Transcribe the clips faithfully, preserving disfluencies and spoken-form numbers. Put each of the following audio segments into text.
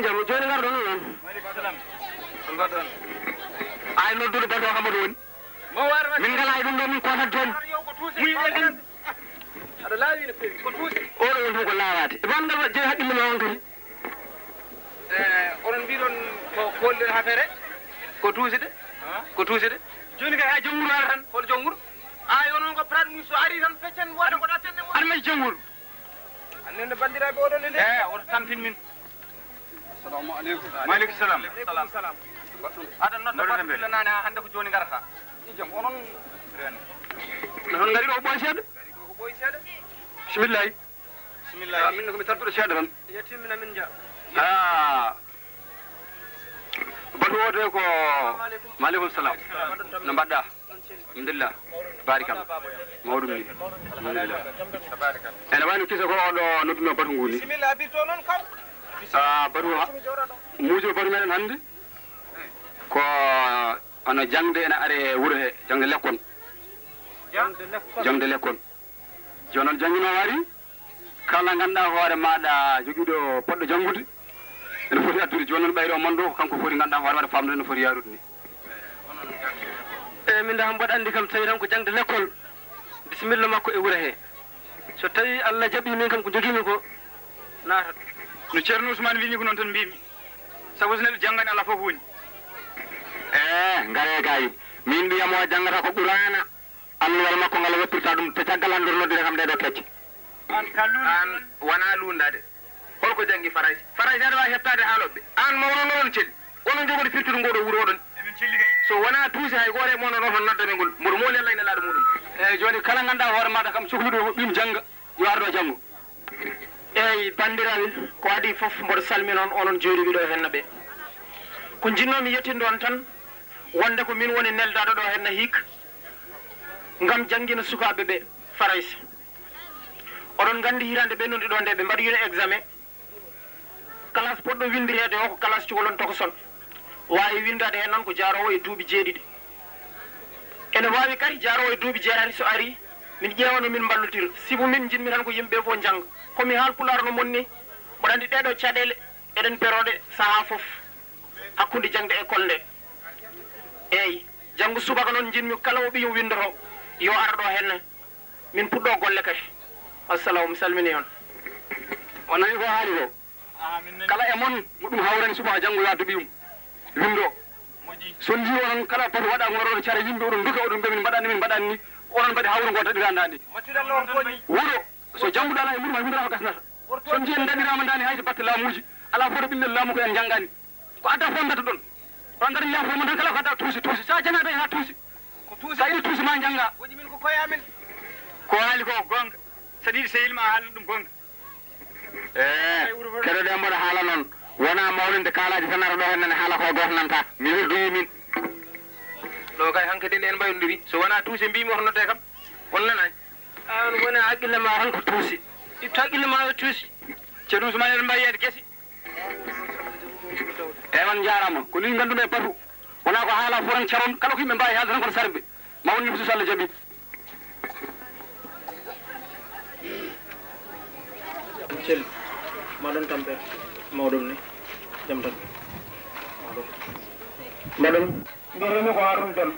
Jam, jooni ngarɗon onon. Ay noddude bato Amadou woni. Min ngala e ɗum ɗo, min kotat joom. Aɗa laawi no feewi. Ko tuuse. Oɗo woni ko laawaade. E ban ngal jeyi haqqille ma on kadi. Eh, onon mbiɗon ko kolɗen hafere? Ko tuuse de. Ko tuuse de. Jooni kay ha jom wuro ara tan. Hol jom wuro? Ay onon ko prat mum so ari tan feccen wota ko ɗatten mo. An may jom wuro. Annen no banndiraaɓe oɗon ne de. Eh, oto tampin min. Assalamu aleykum. Wa aleykum salam. Aleykum salam. Aɗa nodda Badou Billo nane ha hannde ko jooni ngarata. Jam onon. No on ngari ɗo ko ɓooy seeɗa? Ngari ɗo ko ɓooy seeɗa. Bismillahi. Bismillahi. Ah, min ko mi tartuɗo seeɗa tan. Yettimina min ja. Ah. Batu o de ko. Maaleykum salam. No mbaɗɗa? Alhamdulillah. Barikalla. Mawɗum ni. Alhamdulillah. Ene wayno kisa ko oɗo nodduno batu ngu ni. Bismillah, birto noon kaw. Ah, batu ha. Muujo batu meɗen hannde. Ko ano jangde ene are wuro he, jangde lekkon. Jangde lekkon. Jangde lekkon. Jooni noon jannginoowo ari, kala ngannduɗaa hoore maaɗa jogiiɗo poɗɗo janngude, ene foti addude. Jooni noon ɓayri o mon ɗo, ko kanko foti ngannduɗaa hoore maaɗa faamnude no foti yaarude ni. Eeyi, min da mboɗo anndi kam, tawi tan ko jaŋde lekkol, bisimilla makko e wuro he. So tawi Allah jaɓii min kam ko njogiimi ko, naatat. No Ceerno Usmaan wiini ko noon tan mbiimi. Sabu so neɗɗo janngani alaa fof woni. Eeh, ngaree gaayi. Miin mbiyam o janngata ko Quraana. Alluwal makko ngal o weppirta ɗum to caggal an ndur noddire kam ndeɗo kecce. An wona luundaade. Holko janngi Farayse? Farayse aɗa waawi heɓtaade haalooɓe. An mawno noon celli. Onon njogori firtude ngoɗo wuro oɗon. So wona tuusi hay gooto e mon on oton noddame ngol. Mboɗo mooli Allah ina laaɗo muɗum. Eeyi, jooni kala ngannduɗaa hoore maaɗa kam cukluɗo ko ɓiyum jannga, yo ar ɗo janngo. Eeyi, banndiraaɓe, ko adii fof mboɗo salmina on, onon jooɗiiɓe ɗo henna ɓe. Ko njinnoomi yettinde on tan, wonde ko min woni neldaaɗo ɗo henna hiik, ngam janngina sukaaɓe ɓe Farayse. Oɗon nganndi hitaande ɓennude ɗo nde ɓe mbaɗoyino examen, classe poɗɗo winndireede o ko classe cukalon tokoson. Waawi winndaade heen noon ko jaaroowo e duuɓi jeeɗiɗi. Ene waawi kadi jaaroowo e duuɓi jeetati so arii, min ƴeewa no min mballotira. Sibu min njiɗmi tan ko yimɓe ɓe fof njannga. Ko mi haal pulaar no mon ni, mboɗo anndi ɗeeɗo caɗeele eɗen perooɗe sahaa fof hakkunde jaŋde école nde. Eeyi, janngo subaka noon njiɗmi kala o ɓiyum winndoto yo ar ɗo henne. Min puɗɗo golle kadi. Assalamu, mi salmini on. On nani ko haali ko? Kala e mon mo ɗum hawrani subaka janngo yo addu ɓiyum winndo. So ndi onon kala batu waɗa ngoroɗo care yimɓe oɗon duka oɗon mbiya min mbaɗani min mbaɗani ni. Onon mbaɗi hawru ngo daɗira ndani. Wuro so jannguɗo ala e muru ma winndata ko gasnata. So njiyen daɗirama ndani hay so batte laamuji ala fof ɗo ɓinngel laamu ko en njanngani. Ko adda fof mbaɗa ɗon. On ngara yaafo mon tan kala ko adda tuusi tuusi. Sa janga tawi ha tuusi. Ko tuusi. Sa yiɗi tuusi ma janga. Woji min ko koye amen. Ko haali ko ko gonga. Saɗa yiɗi sehil ma haalna ɗum gonga. Eh, keɗoɗe mboɗo haala noon. Wona mawlinde kaalaaji tan ara ɗo hen nane haala ko gooto nanta. Mi wirdoyi min. Ɗo kay hankkadi en mbayondiri. So wona tuusi mbimi oto nodde kam. On nanani. An woni haqqille ma tan ko tuusi. Ittu haqqille ma e tuusi. Ceerno Ousmane eɗen mbawi yeede gese. Eyyi, on njaaraama. Ko nii nganndu-mi e batu. Wonaa ko haala fof tan caron. Kala ko yimɓe mbaawi haalde tan kono sarɓe. Ma won nifsu so Allah jaɓii. Cel. Mbaɗon tampere. Mawɗum ni. Jam tan. Mbaɗon. Mbiyetee-mi ko Harouna Déme.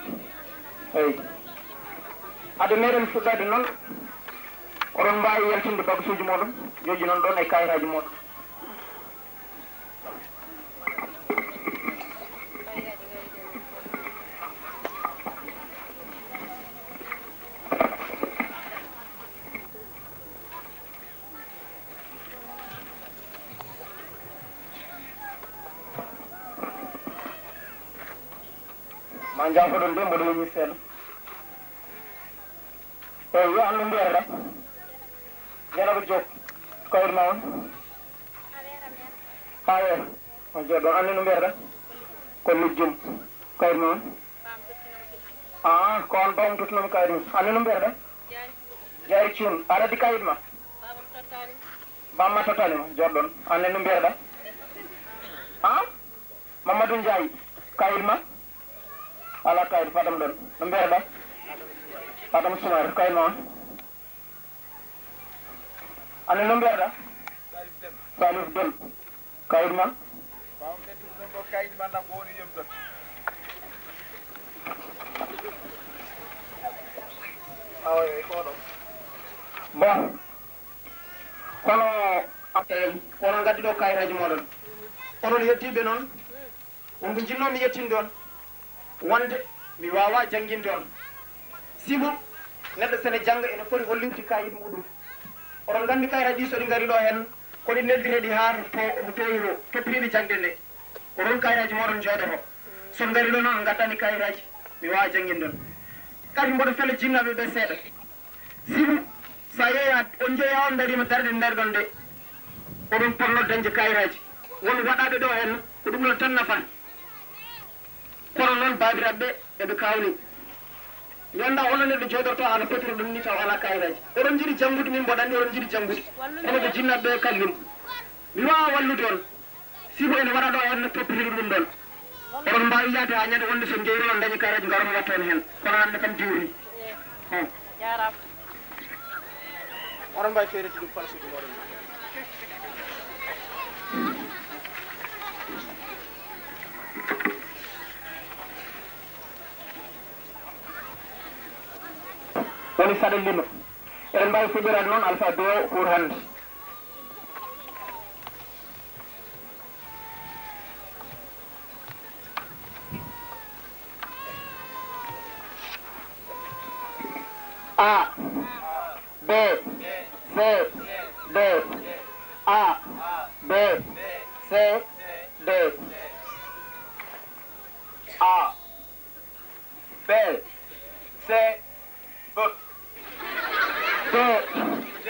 Eyi. Hade meɗen fuɗɗaade noon, oɗon mbaawi yaltinde bagasuuji mooɗon, jojji noon ɗoon e kaayitaaji mooɗon. Ma njaafoɗon de, mboɗo yeñi seeɗa. Eeyi, yo Allah mbiyata. Dieynaba Diop, ko kayit ma on? Aye, on jeeɗo, anne no mbiyata? Ko Lujjum, kayit ma on? Aa, ko on bawmi tottunoomi kayit mum. Anne no mbiyata? Jaari Cuun, aɗa addi kayit ma? Bamma tottani ma, jooɗɗon. Anne no mbiyata? Aa? Mamadou Ndiaye, kayit ma? Alaa kayit, Fadam ɗon. No mbiyata? Fadam Soumaré, kayit ma on? Anne no mbiyata? Salif Dem, kayit ma? Bon, kono, kono ngaddi ɗo kayitaji moɗon. Onon yettiɓe noon, wonko jinnoomi yettinde on, wonde mi waawaa jannginde on. Sibu, neɗɗo sene jannga ene foti hollirde kayit muɗum. Oɗon nganndi kayitaji ɗi so ɗi ngari ɗo heen, ko ɗi neldireɗi haa to, to, to, toppitiiɗi jaŋde nde. Ko ɗoon kayitaaji mooɗon njooɗoto. So on ngarii ɗo noon, on ngaddani kayitaaji, mi waawaa jannginde on. Kadi mboɗo fela jinnaaɓe ɓe seeɗa. Sibu, so a yeeyaa, on njeyaa on ndariima darde ndarɗon nde, oɗon potnoo dañde kayitaaji. Won waɗaaɓe ɗo heen, ko ɗum ɗoon tan nafata. Kono noon, baabiraaɓe ɓe, eɓe kaawni. Mi anndaa hono neɗɗo jooɗorto haa no fotiri ɗum ni tawa alaa kayitaaji. Oɗon njiɗi janngude, min mboɗo anndi oɗon njiɗi janngude. Kono ko jinnaaɓe ɓe kalli mo. Mi waawaa wallude on. Sibu ene waɗa ɗo heen no toppitiri ɗum ɗoon. Oɗon mbaawi yahde haa ñande wonde so njeeyri on dañi kayitaaji ngaron watta on heen. Kono hannde kam diwri. Hum. Jaaraama. Oɗon mbaawi feereede ɗum falsuuji mooɗon. Woni saɗa lima. Eɗen mbaawi fuɗɗoraade noon Alpha Duo pour hannde. A, B, C, D. A, B, C, D. A, B, C, B. D. D.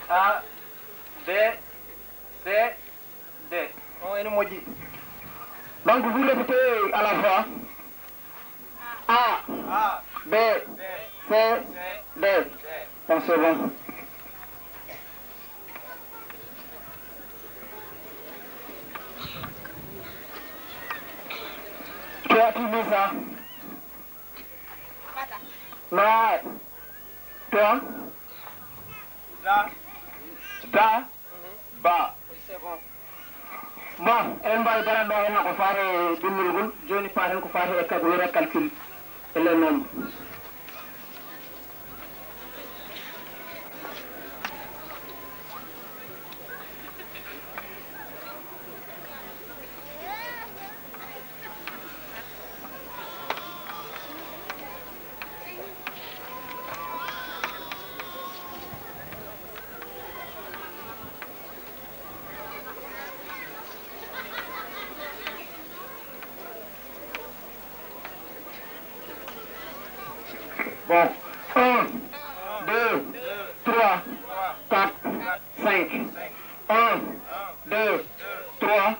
A, B, C, D. On ene moƴƴi. Donc, vous répétez à la fois. A, A, B, B, C, C, D. D. Bon, c'est bon. Tu as tout mis ça? Non. Toi? Da. Da. Ba. Bon, eɗen mbaawi darande ɗo henna ko faati e binnol ngol. Jooni paaten ko faati e calcul, e les nombres. Bon. Un, deux, trois, quatre, cinq. Un, deux, trois,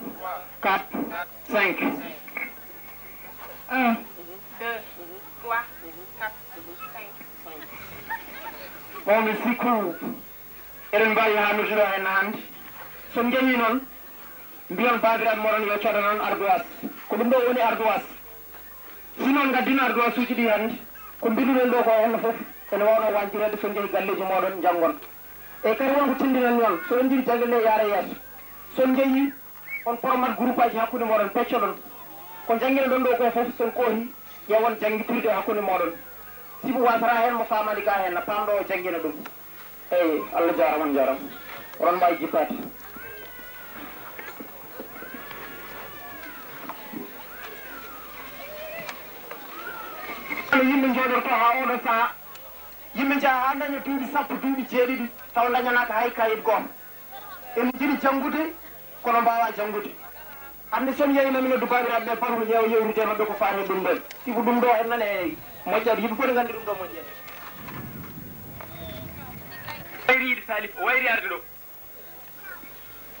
quatre, cinq. Un, deux, trois, quatre, cinq. Bon, mi sikku eɗen mbaawi haa noddude heen hannde. So njehii noon, mbiyon baabiraaɓe mooɗon yo codono ardoise. Ko ɗum ɗo woni ardoise. Si noon ngaddino ardoise uji ɗi hannde, ko mbiɗuɗen ɗo ko henno fof ene waawno wañjireede so njehi galleeji mooɗon njanngon. E kadi wonko tinndinanmi on, so on njiɗi jannde nde yaara yeeso, so on njehii, on poromat groupe aji hakkunde mooɗon, peccoɗon. Ko njannginoɗon ɗo ko fof, so on koohi, ƴeewon janngitirde hakkunde mooɗon. Sibu wasata heen mo faamaani gaa heen, na paam ɗo o janngina ɗum. Eey, Allah jaaraama, on njaaraama. Oɗon mbaawi jippaade. Kono yimɓe njooɗorto haa oɗo sahaa, yimɓe njaha haa ndaña duuɓi sappo, duuɓi jeeɗiɗi, tawa ndañanaaka hay kayit gooto. Ene njiɗi janngude, kono mbaawaa janngude. Hannde so mi yehii, mi noddu baabiraaɓe ɓe, foti ko ƴeewa yewtude e maɓɓe ko faati e ɗum ɗoon. Sibu ɗum ɗo en nani e moƴƴaani, yimɓe foti nganndi ɗum ɗo moƴƴaani. Wayri yiide Salif, o wayri arde ɗo.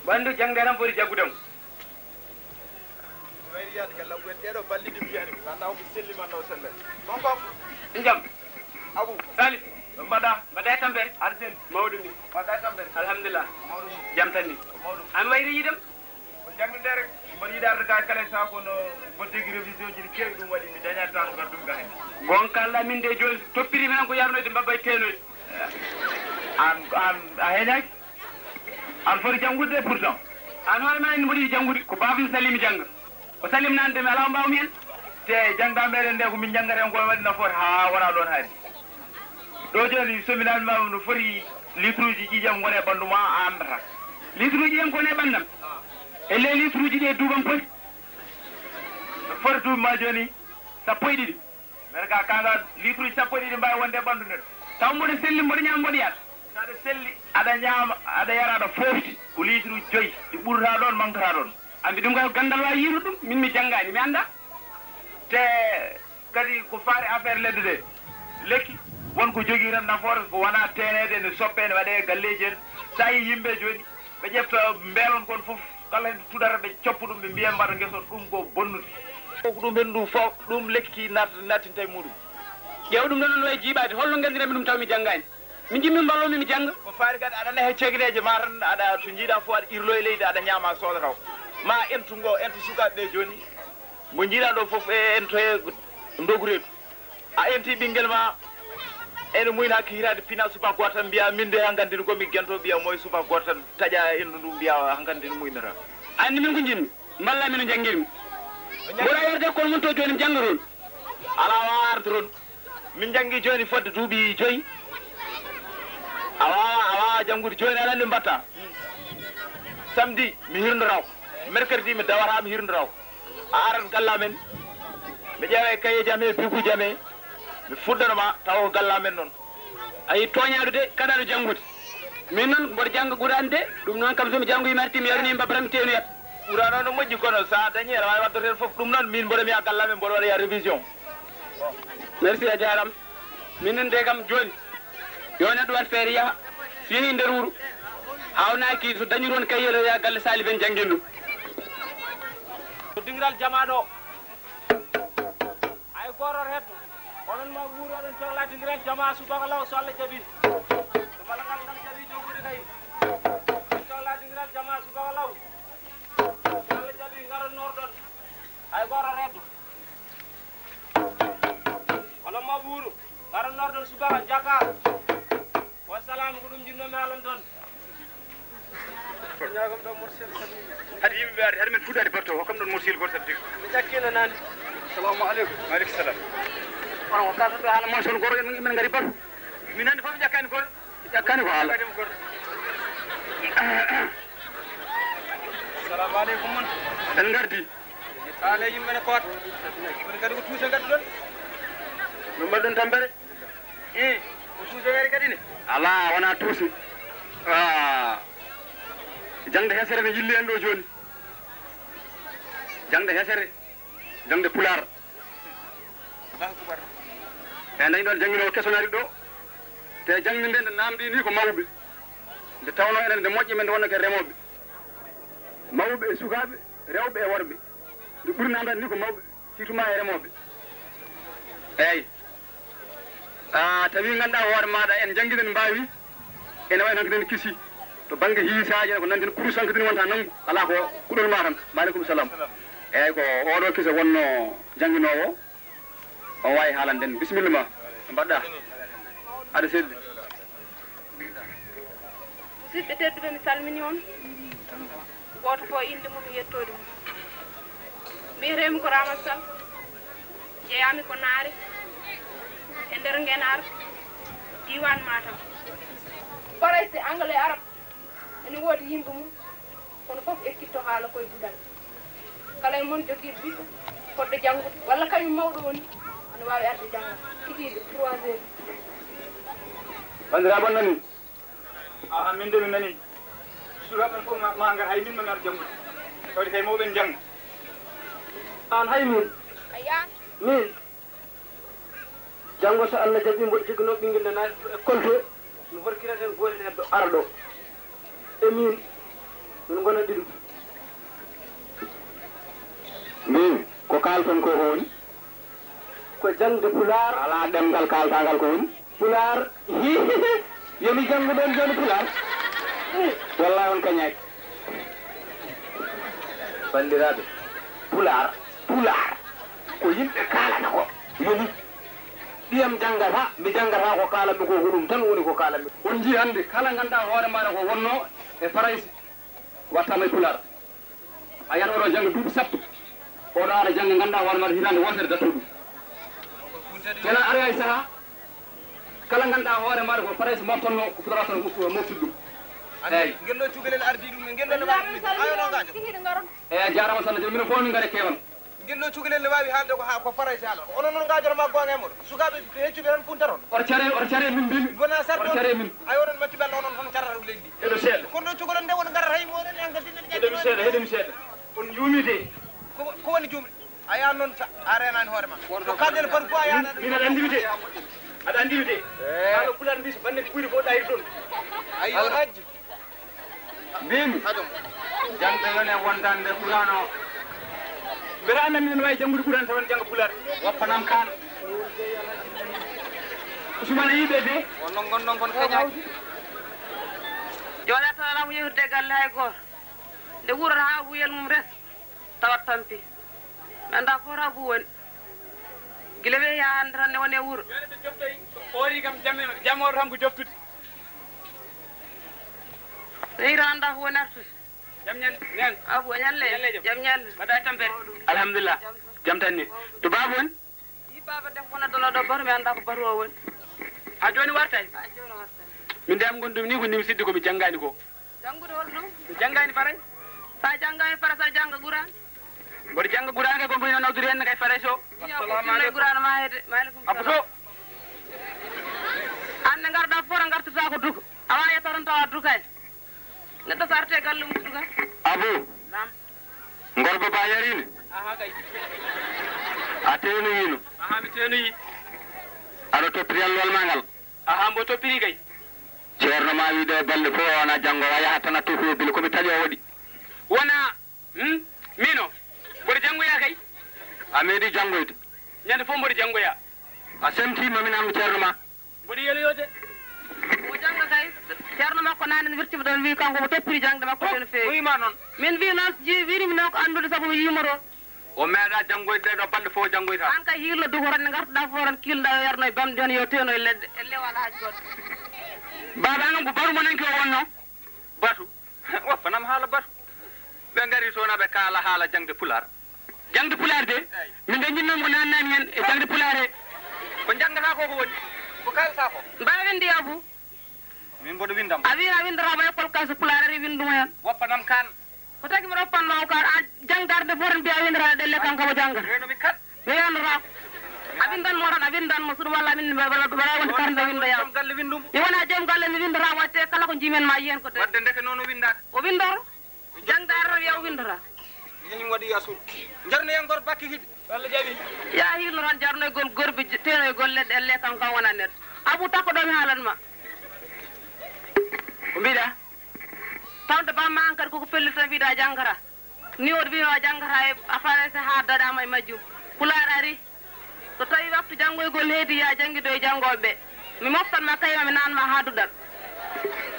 Mbo anndi jannde tan foti jaggude mo. Mi wayri yaade ka labbu en ɗeɗo balɗe ɗiɗi wiyani mi annda hombo selli man ɗo selle. Mon kon. Ɗum jam. Abu. Salif. No mbaɗa? Mbaɗa e tampere? Arsel. Mawɗum ni. Mbaɗa e tampere? Alhamdulillah. Mawɗum ni. Jam tan ni. Mawɗum. An wayri yiidam? Ko jannde nde rek. Mboɗo yiɗi arde ga kala e saha kono mboɗo jogii révision ji ɗi keewi, ɗum waɗi mi dañaani temps ngartum ga heen. Goonka Allah, min de jooni toppiri mi tan ko yarnoyde mbabba e teenoyde. An, an a heñaaki? An foti janngude de pourtant. Aan hoore maa en mboɗi janngude, ko baabam salii mi jannga. O salii mi naatde mi alaa ko mbaaw-mi heen. Te jannga meɗen nde ko min njanngata heen ko waɗi nafoore haa wona ɗoon haaɗi. Ɗo jooni so mi naatni ma no foti litre uji ƴiiƴam ngoni e ɓanndu ma a anndataa. Litre uji ƴiiƴam ko woni e ɓanndam. E ley litre uji ɗi e duubam poti. No foti duuɓi ma jooni sappo e ɗiɗi. Mbeɗa ka kanga litre uji sappo e ɗiɗi mbaawi wonde e ɓanndu neɗɗo. Taw mboɗo selli, mboɗo ñaama, mboɗo yara. Saɗa selli, aɗa ñaama, aɗa yara, aɗa foofti. Ko litre uji joyi, ɗi ɓurata ɗoon, mankata ɗoon. Anndi ɗum kay ko ganndal waawi yiirude ɗum, min mi janngaani, mi anndaa. Te kadi ko faari affaire ledde de, lekki, won ko jogii tan nafoore, ko wona teeneede, ene soppee, ene waɗee e galleeji en. So a yii yimɓe jooni, ɓe ƴefta mbeelon kon fof, kala heen tuɗata, ɓe coppa ɗum, ɓe mbiya mbaɗa ngeson, ɗum ko bonnude. Fof ɗum heen ɗum fof, ɗum lekki naat-, naattinta e muɗum. Ƴeew ɗum ɗon no wayi jiiɓaade, holno nganndirami ɗum taw mi janngaani? Min njiɗmi mballoo-mi mi jannga. Ko faari kadi aɗa nahe cekineeje ma tan, aɗa, so njiiɗa fof aɗa irlo e leydi, aɗa ñaama sooda taw. Ma entu ngo, entu sukaaɓe ɓe jooni. Mo njiiɗa ɗo fof e ento he ndogu reedu. A enti ɓinngel ma, ene muyna hakki hitaande pina subaka gooto tan, mbiya min de hankadi ko mi gento, mbiya moy subaka gooto tan, taƴa endu ndu, mbiya hankadi no muynata. Anndi min ko njiɗmi, mballa min no njanngirmi. Mboɗa yarde école mon to jooni mi jannga toon. Alaa wa arde toon. Min njanngi jooni fodde duuɓi joyi. A waawa, a waawa janngude jooni, aɗa anndi mbatta. Samedi, mi hirndotaako. Mercredi, mi dawata, mi hirndotaako. A arat galla men, mi ƴeewa e kayeeji am e bikuuji am e, mi fuɗɗana ma, tawa ko galla men noon. A yi tooñaaɗo de, kaɗaaɗo janngude. Min noon, mboɗo jannga Qur'aan de, ɗum noon kam so mi janngoyi mi artii mi yaranii mbabba tan mi teenoyat. Qur'aan o no moƴƴi, kono so a dañii aɗa waawi waɗde heen fof. Ɗum noon, min mboɗo mi yaha galla men, mboɗo waɗa ya révision. Merci, a jaaraama. Minen de kam jooni, yo neɗɗo waɗ feere yaha, so yehii nder wuro, hawnaaki so dañi toon kayyel o yaha galle Saliben janngin ɗum. Ko dingiral jamaa ɗo. Hay gooto heddo. Onon ma wuuro oɗon cokla dingiral jamaa subaka law so Allah jaɓi. So bala ngal ngal jaɓi dow gure kay. Cokla dingiral jamaa subaka law. So Allah jaɓi ngaron norɗon. Hay gooto heddo. Onon ma wuuro. Ngaron norɗon subaka jaka. Wa salaam, ko ɗum jinnoomi haalande on. Ñaagam ɗo morcel sabi. Hade yimɓe ɓe arde, hade men fuɗɗaade batto, hokkam ɗon morcel gooto sabi tigi. Mi ƴakkiino naane. Salamu aleykum. Wa aleykum salam. Kono ko kalɗon ɗo haala mon son goro, en, men ngari batto. Min hannde fof mi ƴakkaani goto. Mi ƴakkaani ko haala. Ƴakkaani mo goto. Salamu aleykum mon. En ngardi. Haala yimɓe ne koota. Kono kadi ko tuuse ngadduɗon. No mbaɗɗon tampere? Eh, ko suuseweere kadi ne? Alaa, wonaa tuuse. Ah, jaŋde hesere ne yilli en ɗo jooni. Jaŋde hesere, jaŋde pulaar. Allahu akbar. E dañi ɗon jannginoowo keso nari ɗo. Te jaŋde nde nde naamndi ni ko mawɓe. Nde tawnoo enen nde moƴƴi men nde wonnoo ke remooɓe. Mawɓe e sukaaɓe, rewɓe e worɓe. Nde ɓuri naamndaade ni ko mawɓe, surtout ma e remooɓe. Eeyi. A tawi ngannduɗaa hoore maaɗa, en njanngi, en mbaawi, ene wayi no hankadi en kisi. To bannge hiisaaji, ene ko nanndi en kurus hankadi wonta nanngu, alaa ko kuɗol ma tan. Wa aleykum salam. Eeyi, ko oɗo kisa wonno jannginoowo, on waawi haalande en. Bisimilla ma, no mbaɗɗaa? Aɗa selli. Musidɓe tedduɓe, mi salmini on. Gooto fof innde mum e yettoode mum. Mbiyetee-mi ko Ramata Sall, jeyaa-mi ko Naare, e nder Ngenaar, diiwaan Matam. Farayse, Angle, Arab, ene woodi yimɓe mum, kono fof ekkitto haala koye duɗal. Kala e mon jogiiɗo ɓiɗɗo fotde janngude, walla kañum mawɗo woni, ene waawi arde jannga kikiiɗe trois heures. Banndiraaɓe, on nanii? Aa, min de mi nanii. Sukaaɓe ɓen fof ma, ma ngar, hay min ma mi ar janngude. Tawde kay mawɓe en njannga. Aan hay min. Min. Janngo so Allah jaɓii mboɗo joginoo ɓinngel ne naati to école to, mi horkirata heen gootel heddo ara ɗo. E min, min ngona ɗiɗo. Min, ko kaalton ko ko woni? Ko jaŋde pulaar. Alaa ɗemngal kaaltangal ko woni? Pulaar. Yo mi janngu ɗoon jooni pulaar. Wallahi on kañaaki. Banndiraaɓe, pulaar, pulaar ko yimɓe kaalata ko. Yo mi, ɓiyam janngata, mi janngata ko kaalanmi ko, ko ɗum tan woni ko kaalanmi. On njii hannde kala ngannduɗaa hoore maaɗa ko wonnoo e Farayse, wattaama e pulaar. A yiyat oɗo jannga duuɓi sappo, oɗo ara jannga, ngannduɗaa hoore maaɗa hitaande wootere dartoɗum. Tena ara e saha, kala ngannduɗaa hoore maaɗa ko Farayse moftanno, ko Pulaar tan moftude ɗum. Eeyi. Ngel ɗo cukalel ardii ɗum, ngel ɗo no waawi ɗum. Ayo, no ngaajo. Eeyi, a jaaraama, Samba Dia, minen fof min ngari keewal. Ngel ɗo cukalel no waawi haalde ko haa ko Farayse haala. Ko onon noon ngaajoto ma goonga e moɗon. Sukaaɓe heccuɓe tan puntaton. Oto care, oto care min mbimi. Wona sarde oto care min. Ay, onon matti balla onon tan carata ko leydi ndi. Heɗo seeɗa. Kono ɗo cukalel nde won ngarata hay moɗon en gaddi men. Heɗo mi seeɗa, heɗo mi seeɗa. On juumii de. Ko, ko woni juumde? A yaha noon sa, a reenaani hoore ma. So kalden parfois a yaha. Min aɗa anndi mi de. Aɗa anndi mi de. Haala Pulaar mbi so bannde ko ɓuri fof ɗayri toon. Ayi, Alhaji. Mbimi, jangde woni e wontande Qur'an o. Mbeɗa anda minen wawi janngude Qur'an tawa en jannga Pulaar. Woppanam kan. Ousmane yiɓe de. On non gonɗon kon feñaaki. Jooɗata tan yehude galle hay gooto. Nde wuurata haa buyel mum res, tawat tampi. Mi anndaa fof haa buu woni. Gila weeyi haa hannde tan ne woni e wuro. Ɓoori kam jam, jam oto tan ko joftude. Sehil, a anndaa ko woni artude. Jam ñalle, neen. Abu, a ñalle? Ñalle jam. Jam ñalle. Mbaɗɗa e tampere? Alhamdulillah. Jam tan. Jam tan ni. To baaba woni? Yi baaba debbo wona dono ɗo bato, mi anndaa ko bato o woni. Haa jooni wartaani? Haa jooni wartaani. Min de am ngonɗum ni ko ni mi siddi ko mi janngaani ko. Janngude hol ɗum? Mi janngaani Farayse. Sa janngaani Farayse, aɗa jannga Qur'an? Mboɗo jannga Qur'an kay, ko mboɗo nawdude heen kay Farayse o. Assalamu aleykum. Qur'an ma heede. Maaleykum salam. Abdou Sow. Aan ne ngarɗaa fof, ngartataa ko duka. A waawaa yettoode tan tawa dukaani. Neɗɗo so artii e galle mum duka. Abou. Naam. Ngorgo ba yariino. Aha kay. A teenoyiino. Aha, mi teenoyii. Aɗa toppiti allowal ma ngal. Aha, mbo toppiri kay. Ceerno ma wi ɗo balɗe fof o wona janngo, wa yaha tan a tofi o bile ko mi taƴo waɗi. Wona, hmm? Mino, mboɗo janngoya kay. A meeɗi janngoyde? Ñande fof mboɗo janngoya. A semtiima min am ceerno ma. Mboɗo yeloyode. Mo jannga kay, ceerno makko naane no wirtima ɗon, wi kanko mo toppiri jangde makko ɗen feewi. O wima noon. Min wi noon, ji-, wirimi noon ko anndude sabu mi yiima ɗon. O meeɗa janngoyde ɗo balɗe fof janngoyta. Aan kay hiilno duko tan, nde ngartuɗaa fof tan, kiilɗaa yo yarno e bamɗi tan, yo teeno e leɗɗe, e lewal haa jooɗo. Baaba an ko baru mo nanki o wonno? Batu. Woppanam haala batu. Ɓe ngari toon aɓe kaala haala jangde Pulaar. Jangde Pulaar de? Eey. Min de njinnoo ko naannaani heen e jangde Pulaar he. Ko njanngata ko ko woni? Ko kaalata ko? Mbaawin ndi Abu. Min mboɗo winndam. A wiyi a winndoraama école kay so Pulaar ari winndu mo heen. Woppanam kaan. Ko tagi mboɗo woppanma o kaan, a jangdarde fof tan mbiya a winndoraa ɗelle kanko mo janngata. Reeno mi kat. Mi yonnoraako. A winndan mo tan, a winndan mo, so ɗum walla min mbaɗa wonde karnde winndoyaa. Joom galle winndu mo. Mi wona joom galle, mi winndoraama, waɗde kala ko njiimen ma yiyen ko de. Waɗde ndeke noon o winndaaka. O winndoro. Jangde arata wiya o winndora. Min waɗi yasul. Jarnoyen gor bakki hiɗi. Allah jaɓi. Ya hiilno tan jarnoygol gorbe, teenoygol leɗɗe, elle kanko kam wona neɗɗo. Abu takko ɗo mi haalan ma. Ko mbiɗa? Tawde bamma an kadi koko pelliti tan mbiɗa janngata. Ni o wiino a janngata e a farayse haa daɗaama e majjum. Pulaar ari. So tawi waktu janngoygol heedi, ya janngido e janngooɓe ɓe. Mi moftan ma kayma, mi naan ma haa duɗal.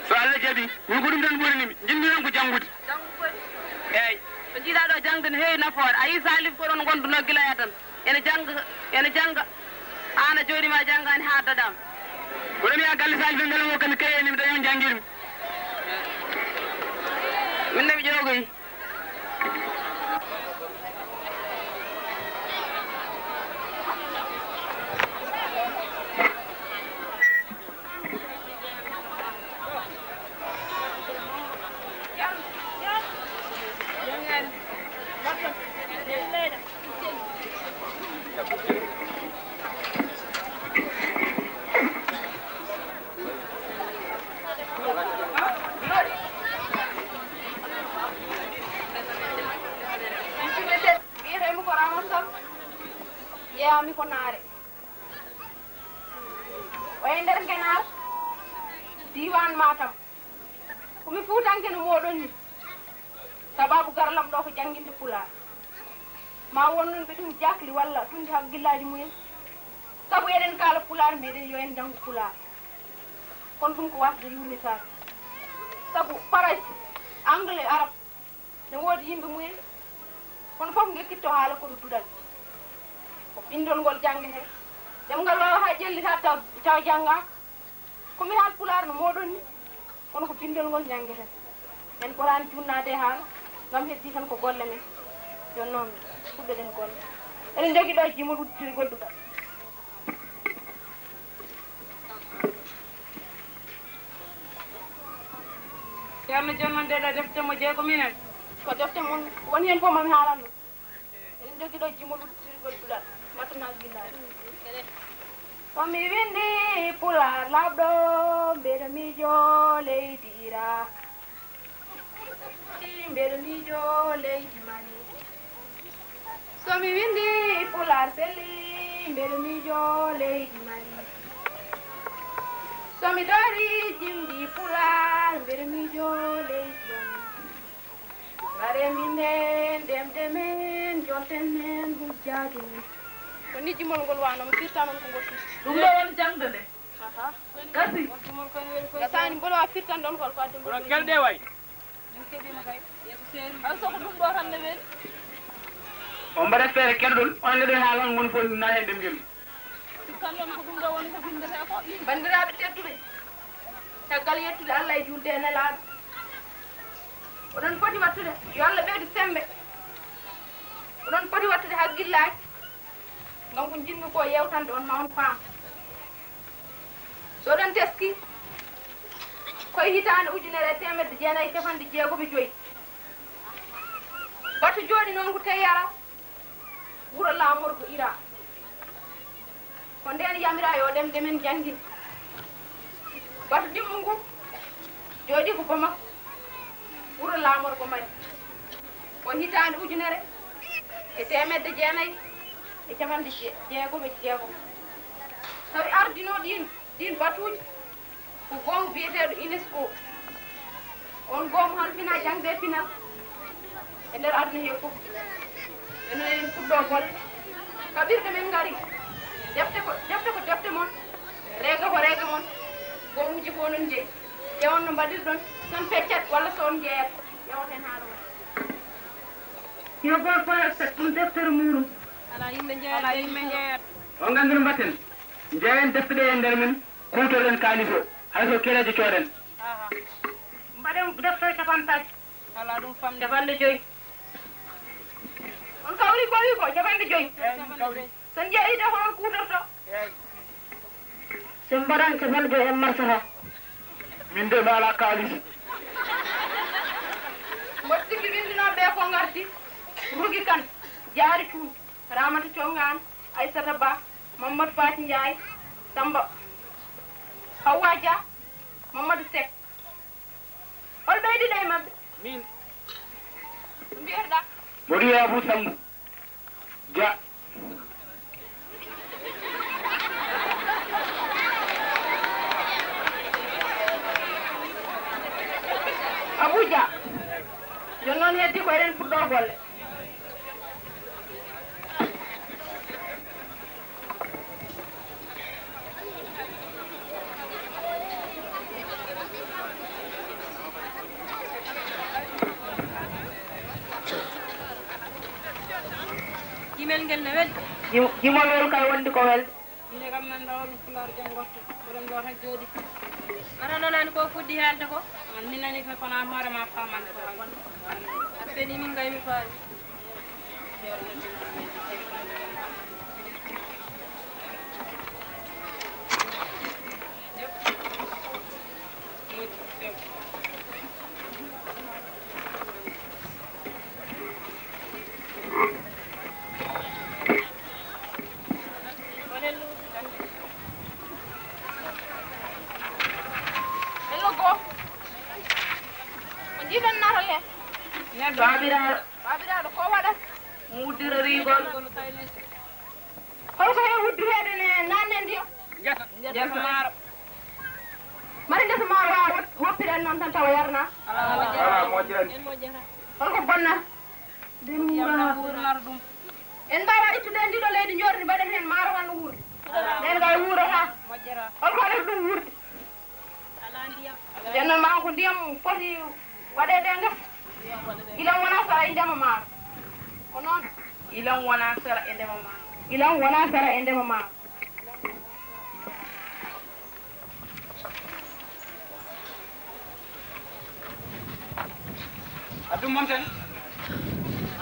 So Allah jaɓi, min ko ɗum tan ɓurini mi. Njiɗmi tan ko janngude. Janngu koy. Eey. Ɓe njiɗaa ɗo jangde ne heewi nafoore. A yii Salif ko ɗon ngonduno gila e tan. Ene jannga, ene jannga. Aan a jooɗiima a janngaani haa daɗaama. Ko ɗum ya galle Salif en mbele o kadi kay ene mi dañoo janngirmi. Min ne mi ƴoogoyi. Wiyetee mi ko Ramata Sall, jeyaa mi ko Naare. O e nder Ngenaar, diiwaan Matam. Ko mi fuutanke no mooɗon ni. Sabaabu garal am ɗo ko jannginde Pulaar. Ma won non ɓe ɗum jaakli walla tunde hakkillaaji mumen. Sabu eɗen kaala Pulaar, mbiɗen yo en njanngu Pulaar. Kono ɗum ko wasde yuurnitaake. Sabu Farayse, Angle, Arab, ne woodi yimɓe mumen. Kono fof ngekkitto haala ko ɗo duɗal. Ko binndol ngol janngetee. Ɗemngal waawa haa ƴellita taw, taw janngaaka. Ko mi haal Pulaar no mooɗon ni, kono ko binndol ngol njanngeten. En potaani juutnaade e haala. Ngam heddii tan ko golle men. Jooni noon, fuɗɗoɗen golle. Eɗen njogii ɗo jimol udditirgol duɗal. Ceerno, jooni noon, nde ɗo defte mo jeyi ko minen. Ko defte mon, woni heen fof mami haalan ɗum. Eɗen njogii ɗo jimol udditirgol duɗal. Mbaɗton hakkillaaji. So mi winndi Pulaar laaɓɗo, mbeɗa miijoo leydi Irak. Mbeɗa miijoo leydi Mali. So mi winndi Pulaar selli, mbeɗa miijoo leydi Mali. So mi doorii jimɗi Pulaar, mbeɗa miijoo leydi Mali. Mbaɗen mbinden ɗemɗe men, jonten men hujjaaji men. Ko nii jimol ngol wano, mi firta noon ko ngol firti. Ɗum ɗo woni jaŋde nde. Aha. Gasi. Gasaani, mboɗo wa firtan ɗon kol ko addi ngol. Kono kelɗe way. Min keɓiima kay. Yeeso seeri. Hay so ko ɗum ɗo tan ne weli. On mbaɗat feere keɗoɗon, on neɗɗo haalan woni fof na heen ɗemngel. Sikkan ɗon ko ɗum ɗo woni ko winndetee ko. Banndiraaɓe tedduɓe, caggal yettude Allah e juulde e Nelaaɗo, oɗon poti wattude, yo Allah ɓeydu semmbe. Oɗon poti wattude hakkillaaji ngam ko njiɗmi ko yewtande on ma on paam. So oɗon teski, ko e hitaande ujunere e teemedde jeenayi e capanɗe jeegom e joy, batu jooɗi noon ko Teyara, wuro laamorgo Ira. Ko ndeen yamira yo ɗemɗe men njanngin. Batu dimmu ngu jooɗi ko Bamako, wuro laamorgo Mali. Ko hitaande ujunere e teemedde jeenayi e capanɗe je-, jeegom e jeegom. Tawi ardinoo ɗiin, ɗiin batuuji ko goomu biyeteeɗo UNESCO. On goomu halfinaa jaŋde e pinal e nder aduna hee fof. Ɓe noon eɗen puɗɗoo golle. Kaɓirɗe men ngari. Defte ko, defte ko defte mon. Reega ko reega mon. Goomuuji fof noon njeyi. Ƴeewon no mbaɗirɗon. So on peccat walla so on njeeyat. Ƴeewat heen haala mon. Yo gooto fof heccat ɗum deftere muuɗum. Alaa yimɓe njeeyat. Alaa yimɓe njeeyat. On nganndon mbatten. Njeeyen defte ɗe e nder men. Kuutoren kaalis o. Hay so kereejo cooden. Aha. Mbaɗen deftere capanɗe tati. Alaa ɗum famɗi. Capanɗe joy. On kawri ko wi ko capanɗe joy. Eeyi, min kawri. So njeeyi de ko on kuutorto. Eeyi. So mbaɗan capanɗe joy en martata. Min de mi alaa kaalis. Mboɗo sikki winndinooɓe ɓe ko ngarti. Rugi Kan, Jaari Cuun, Ramata Conngaan, Aysata Ba, Mamadou Faty Ndiaye, Samba, Hawwa Dia, Mamadou Seck. Hol ɓeyduɗo e maɓɓe? Min. Ko mbiyetɗaa? Mboɗo wiyee Abou Sambou Dia. Abou Dia. Jooni noon heddii ko eɗen puɗɗoo golle. Jimel ngel ne weli. Jim-, jimol ngol kay wondi ko welde. Inde kam nan dawol Pulaar jam ngotto. Mboɗon ɗo tan jooɗi. Ara nanaani ko fuɗɗi haalde ko? An mi nani ko kono an hoore ma faamaani ko haalde. A seni min kay mi faami. Hello, go. Ko jiiɗon natal he? Baabiraaɗo. Baabiraaɗo, ko waɗat? Muddira rigol. Holko heewi uddireede ne naanne ndiya? Ngesa. Ngesa maaro. Mari ngesa maaro waawa wot-, woppireede noon tan tawa yarnaa? Alaa, moƴƴaani. Holko bonnata? Ndiyam tan wuurnata ɗum. En mbaawaa ittude heen ndiɗo leydi njoorndi mbaɗen heen maaro tan no wuurdi? Ndeen kay wuurataa. Moƴƴataa. Holko waɗata ɗum wuurde? Ndeen noon maa ko ndiyam foti waɗeede e ngesa. Ilam wonaa sara e ndema maaro. Ko noon? Ilam wonaa sara e ndema maaro. Ilam wonaa sara e ndema maaro. Addu mon ten.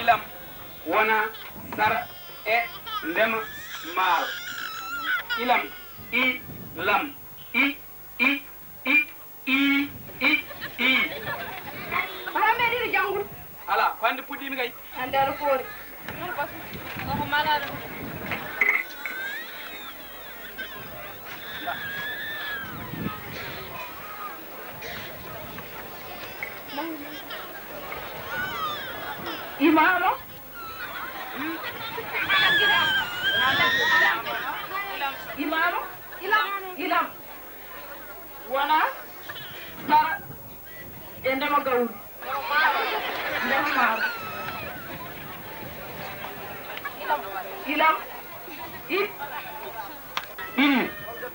Ilam wona sara e ndema maaro. Ilam, i, lam, i, i, i, i, i, i. Wala meɗiɗo janngude. Ala, ko hannde puɗɗiimi kay. Hannde aɗa foori. Koko malaaɗo. Imaama. Imaama. Ilam. Ilam. Wona sara e ndema gawri. Ndema maaro. Ilam. I. Ɗiɗi,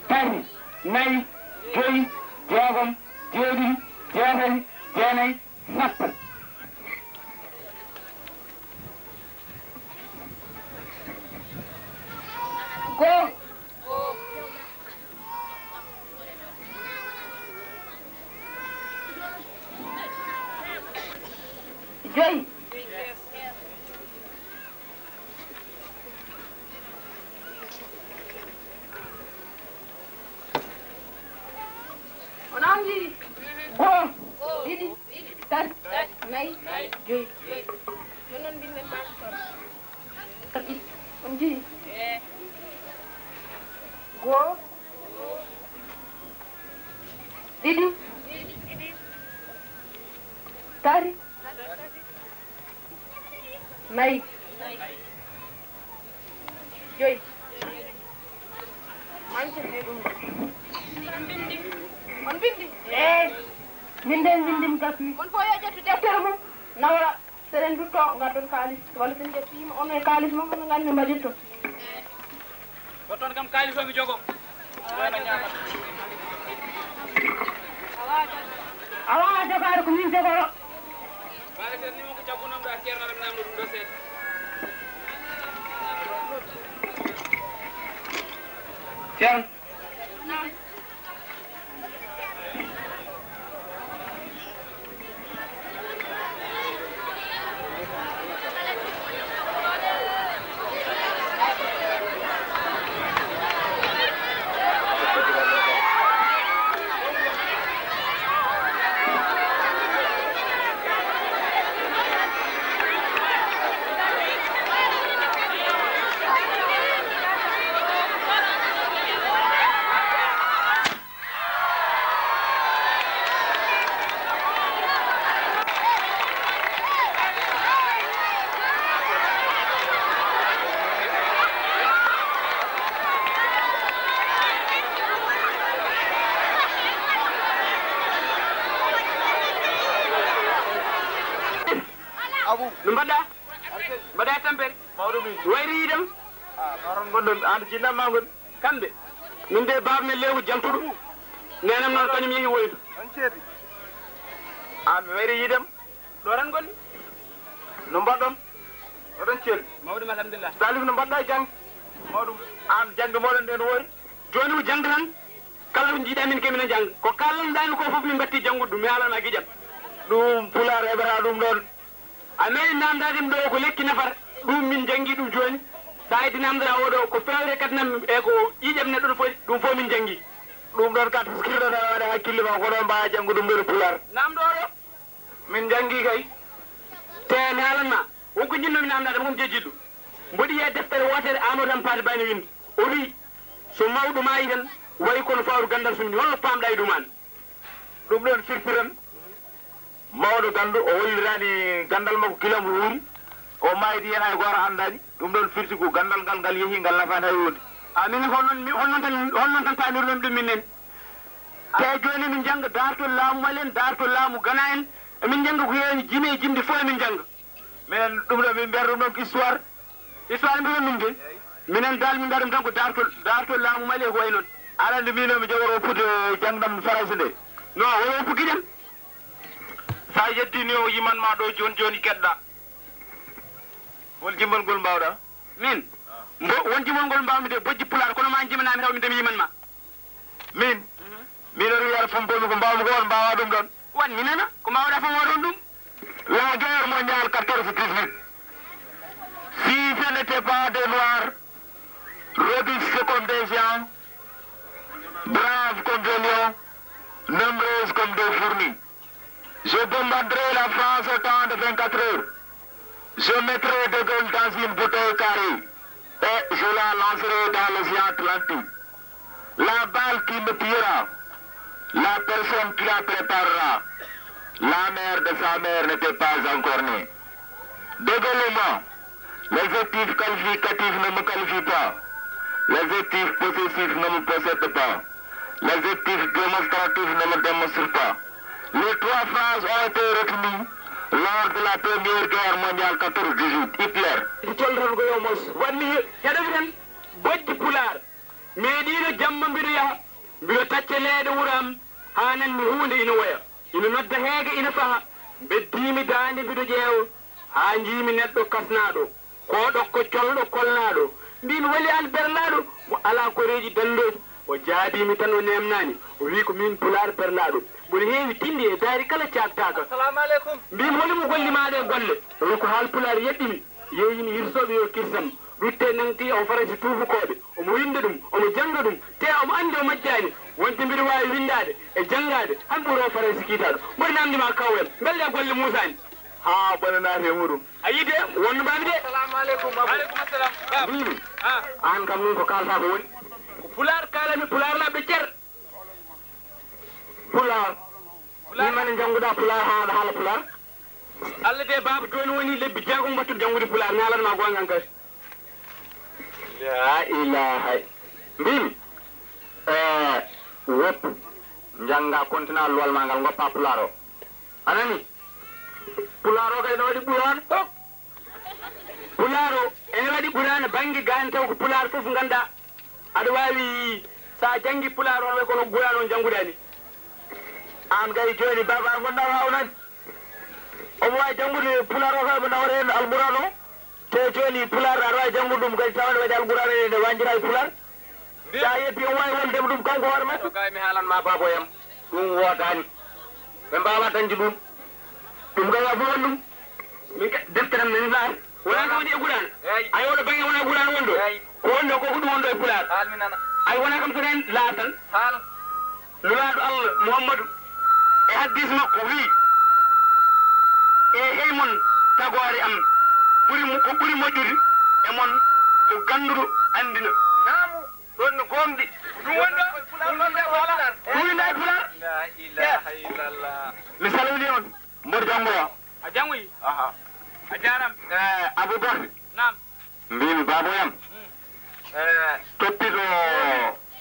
tati, nayi, joyi, jeegom, jeeɗiɗi, jeetati, jeenayi, sappo. Go. Joyi. On anndi? Goo, ɗiɗi, tati, nayi, joyi. Jooni noon mbiɗen mbaasa kono. On njii? Goo, ɗiɗi, tati, nayi, joyi. Manque ɗum. On mbindi? Eey. Min de mbindim gasmi. On fof yo ƴettu deftere mum, nawra. So eɗen ndutto, ngaddon kaalis. Walla so en ƴettiima on e kaalis mum, on nganndi mbaɗirton. Ko toon kam kaalis o mi jogo. Awa jogaade ko min jogoro. Kaalis en ni mo ko jaggunom ɗo a ceerno aɗa namdo ɗum ɗo seeɗa. Ceerno. Abou. No mbaɗɗa? Mbaɗɗa e tampere? Mawɗo mi. Wayri yiidam? Ah, mawɗo ngonɗon, an jinnam ma ngon. Kamɓe. Min de baaba men lewu jantuɗo. Nenam noon kañum yehi woydu. On ceedi. Aan mi wayri yiidem. Ɗo tan ngonmi. No mbaɗɗon? Oɗon celli? Mawɗum, alhamdulillah. Salif, no mbaɗɗa e jannge? Mawɗum. Aan jannge mooɗon nde no woori? Jooni ko jannge tan. Kala ko njiiɗaa min ke mino jannga. Ko kaalanɗaa mi ko fof min mbatti janngude ɗum. Mi haalan ma giƴam. Ɗum pulaar heɓata ɗum ɗoon. A meeɗi naamndaade mi ɗo ko lekki nafata. Ɗum min njanngi ɗum jooni. So a heddii naamndaade o ɗo ko feewre kadi nam e ko ƴiiƴam neɗɗo no foti. Ɗum fof min njanngi. Ɗum ɗoon ka taskirɗo tan waɗa hakkille ma ko ɗoon mbaawa janngude ɗum ɗoon e pulaar. Naamndo o ɗo. Min njanngi kay. Te mi haalan ma. Won ko njiɗnoo mi naamndaade ma ko mi jejjitɗo. Mboɗi e deftere wootere Amadou Hampâté Bâ ina winndi. O wiyi, so mawɗo maayi tan, wayi kono fawru ganndal sumni. Holno paamɗaa e ɗum aan? Ɗum ɗoon firti tan, mawɗo ganndu, o holliraani ganndal makko gila mo wuuri, o maaydi heen hay gooto anndaani. Ɗum ɗoon firti ko ganndal ngal, ngal yehii, ngal nafaani hay huunde. A min hol noon, mi, hol noon tan, hol noon tan paamirɗon ɗum minen? Te jooni min njannga daartol laamu Mali en, daartol laamu Gana en, emin njannga ko heewi jime e jimɗi fof emin njannga. Minen ɗum ɗo min mbiyata ɗum ɗon ko histoire. Histoire mbiɗon ɗum de. Minen dal min mbiya ɗum tan ko daartol, daartol laamu Mali e ko wayi noon. Aɗa anndi min o mi jogoro woppude jangdam Farayse nde. No, woni woppu giƴam. Sa yeddini o yiman ma ɗo jooni jooni keɗɗa. Hol jimol ngol mbawɗa? Min? Mbo, won jimol ngol mbawmi de, bojji pulaar, kono ma jimanami taw mi demi yiman ma. Min? Min o wiyata fompomi ko mbawmi ko on mbawa ɗum ɗon. Wan mi nana, ko mbawɗa fom waɗon ɗum? La guerre mondiale quatorze dix-huit. Si ce n'était pas des noirs, robustes comme des géants, braves comme des lions, nombreuses comme des fourmis, je bombarderai la France au temps de vingt-quatre heures. Je mettrai De Gaulle dans une bouteille carrée et je la lancerai dans l'océan Atlantique. La balle qui me tuera, la personne qui la préparera, la mère de sa mère n'était pas encore née. De Gaulle et moi, l'adjectif qualificatif ne me qualifie pas, l'adjectif possessif ne me possède pas, l'adjectif démonstratif ne me démonstre pas. Les trois phrases ont été retenues lors de la Première Guerre mondiale quatorze dix-huit. Hitler. Hitler tan ko yo mos. Wanmi heɗomi tan bojji pulaar. Meeɗiino jamma mbiɗo yaha, mbiɗo tacca leeɗe wuro am, haa nanmi huunde ina woya, ina nodda heege ina faha. Mbeddiimi daande mbiɗo ƴeewa, haa njiimi neɗɗo kasnaaɗo, kooɗokko colɗo kolnaaɗo. Mbiimi, holi aan berlaaɗo mo alaa koreeji danndooji? O jaabiimi tan, o neemnaani. O wii, ko miin pulaar berlaaɗo. Mboɗo heewi tinndi e daari kala caaktaaka. Mbiimi, holi mo golli maaɗa e golle? O wii, ko haal pulaar yeɗɗimi. Yeeyini hirsooɓe yo kirsam, rutte nangti o Farayse tuubukooɓe, omo winnda ɗum, omo jannga ɗum, te omo anndi o majjaani, wonde mbiɗo waawi winndaade e janngaade, han ɓuri o Farayse kiitaaɗo. Mboɗo naamndi ma kaw en, mbelɗe golle muusaani. Haa bone naati e muɗum. A yii de, wonno mbaami de. Assalamu aleykum, Baaba. Aleykum assalam, Baaba. Mbiimi, aan kam nun ko kaaltaa ko woni? Ko pulaar kaalami, pulaar laɓɗo cer. Pulaar. Pulaar. Min mane njannguɗaa pulaar haa aɗa haala pulaar? Allah de, Baaba, jooni woni lebbi jeegom mbattuɗo janngude pulaar, mi haalan ma goonga an kadi. La ilaha. Mbiimi, eh, woppu, njannga continent luwal ma ngal, ngoppa pulaar o. A nani? Pulaar o kay no waɗi ɓuraana. Pulaar o ene waɗi ɓuraana bannge gaani taw ko pulaar fof nganndaa. Aɗa waawi, so a janngi pulaar on, way kono ɓuraana on jannguɗaa ni. Aan kay jooni, Baaba, a ngonɗaa waawnade. Omo waawi janngude pulaar o kay, omo nawata heen Alquraan o. Te jooni pulaar aɗa waawi janngude ɗum kadi, tawa ne waɗi Alquraan ene wañjira e pulaar. Sa yetti, o waawi wondema ɗum kanko hoore makko. Ɗo kay mi haalan ma, baabo yam, ɗum woodaani. Ɓe mbaawa dañde ɗum. Ɗum kay, a fof won ɗum. Min ka-, deftere am nani laata. Wonaa ko woni e Quraan. Eey. Ay, oɗo baŋnge wonaa Quraan wonɗo. Eey. Ko wonɗo ko, ko ɗum wonɗo e pulaar. Haal mi nana. Ay, wonaa kam so nen laatal. Haal. Nulaaɗo Allah Muhammadu e hadiis makko wiyi, e hey mon tagoore am ɓuri mo, ko ɓuri moƴƴude e mon ko gannduɗo anndina. Naamu, ɗon no goonɗi. Ɗum woni ɗo, ɗum woni ɗo, voilà. Ɗum woni ɗo e pulaar. La ilaha illallah. Mi salmini on, mboɗo janngoya. A janngoyi? Aha. A jaaraama. Eh, Abubakar. Naam. Mbiimi, baabo yam, eh, toppito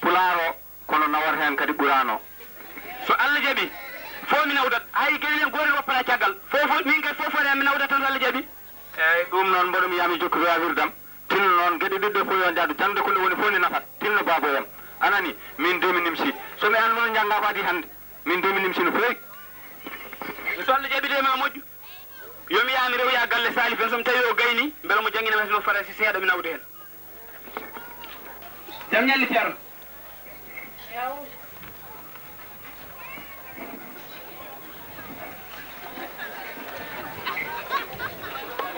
pulaar o, kono nawata heen kadi Quraan o. So Allah jaɓi, fof mi nawdat. Hay geɗel heen gootel woppata caggal. Fof, fof, min kadi fof foti mi nawdat tan so Allah jaɓi. Eeyi, ɗum noon mboɗo mi yaami jokkude waawirde am. Tinno noon geɗe ɗiɗɗe fof yo njahdu jaŋde, ko nde woni fof nde nafat. Tinno baabo yam. A nani? Min de mi nimsi. So mi annduno njannga ko adii hannde. Min de mi nimsi no feewi. So Allah jaɓi de ma moƴƴu. Yo mi yaha mi rewoya galle Salif en, so mi tawi o gayni, mbela omo janngina mi no farayse seeɗa mi nawda heen. Jam ñalli Ceerno.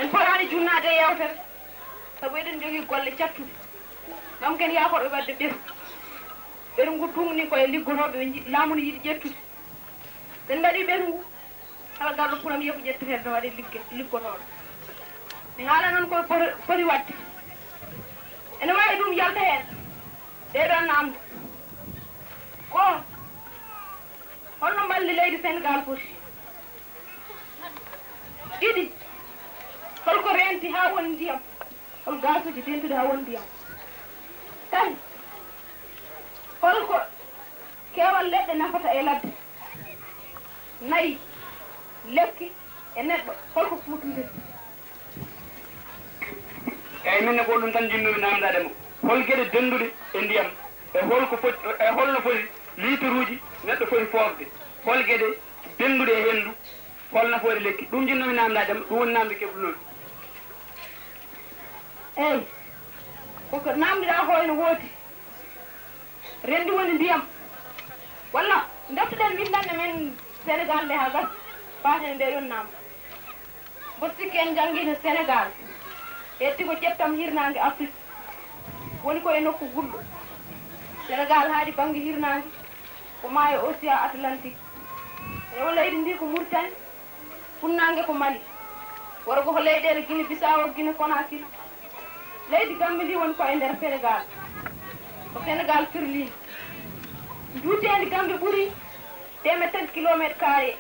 En potaani junnaade e yeewtere, sabu eɗen njogii golle cattuɗe. Ngam ken yaakooɓe waɗde ɓesngu. Ɓesngu ngu tuugni ko e liggotooɓe ɓe nji-, laamu no yiɗi ƴettude. So en mbaɗii ɓesngu ngu, kala garɗo premier ko ƴettetee no waɗi ligge-, liggotooɗo. Mi haala noon ko poti, poti waɗde. Ene waawi ɗum yalta heen. Ɗee ɗoo naamnde. Ko, holno mbalndi leydi Senegaal foti? Ɗiɗi, holko reenti haa woni ndiyam? Hol gaasuuji dentuɗi haa woni ndiyam? Tati, holko keewal leɗɗe nafata e ladde? Nayi, lekki e neɗɗo, holko kuutondirta? Eeyi, min ne ko ɗum tan njiɗnoomi naamndaade mo. Hol geɗe dennduɗe e ndiyam? E holko foti, e holno foti liituruuji neɗɗo foti foofde? Hol geɗe dennduɗe e henndu? Hol nafoore lekki? Ɗum njiɗnoomi naamndaade mo, ɗum woni naamnde keblunoomi. Eeyi, koko naamndiɗaa ko ene woodi. Renndi woni ndiyam. Walla ndeftoɗen winndannde men Senegaal nde haa gasa, faati e ndee ɗoon naamnde. Mboɗo sikki en njanngiino Senegaal, hetti ko ƴettam hirnaange Afrik, woni ko e nokku gulɗo. Senegaal haaɗi bannge hirnaange, ko maayo Océan Atlantique. Rewo leydi ndi ko Mauritanie, funnaange ko Mali, worgo ko leyɗeele Guinée Bissau, Guinée Conakry. Leydi Gambie ndi woni ko e nder Senegaal. Ko Senegaal firliindi. Njuuteendi Gambie ɓuri teemeɗɗe tati kilomètre carré.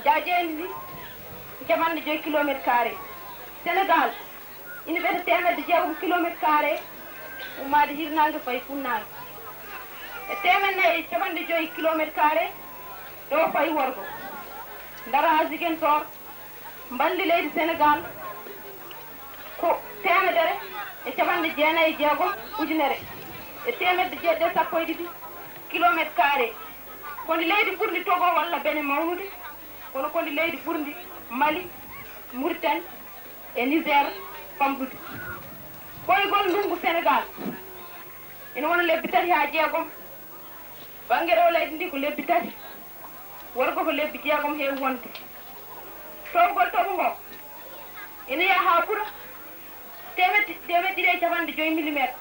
Njaajeendi ndi ko capanɗe joyi kilomètre carré. Senegaal ina ɓeta teemeɗɗe jeegom kilomètre carré, ummaade hirnaange fayi funnaange. E teemeɗɗe nayi e capanɗe joyi kilomètre carré, ɗo fayi worgo. Ndar haa Ziguinchor, mbalndi leydi Senegaal ko teemedere e capanɗe jeenayi e jeegom ujunere e teemedde jeeɗiɗi e sappo e ɗiɗi kilomètre carré. Ko ndi leydi ɓurndi Togo walla Benin mawnude, kono ko ndi leydi ɓurndi Mali, Mauritanie e Niger famɗude. Ɓooygol ndunngu Senegaal ina wona lebbi tati haa jeegom. Bannge rewo leydi ndi ko lebbi tati, worgo ko lebbi jeegom heewi wonde. Toowgol toɓo ngo ina yaha haa ɓura teemeɗɗe, teemeɗɗe ɗiɗi e capanɗe joyi millimetre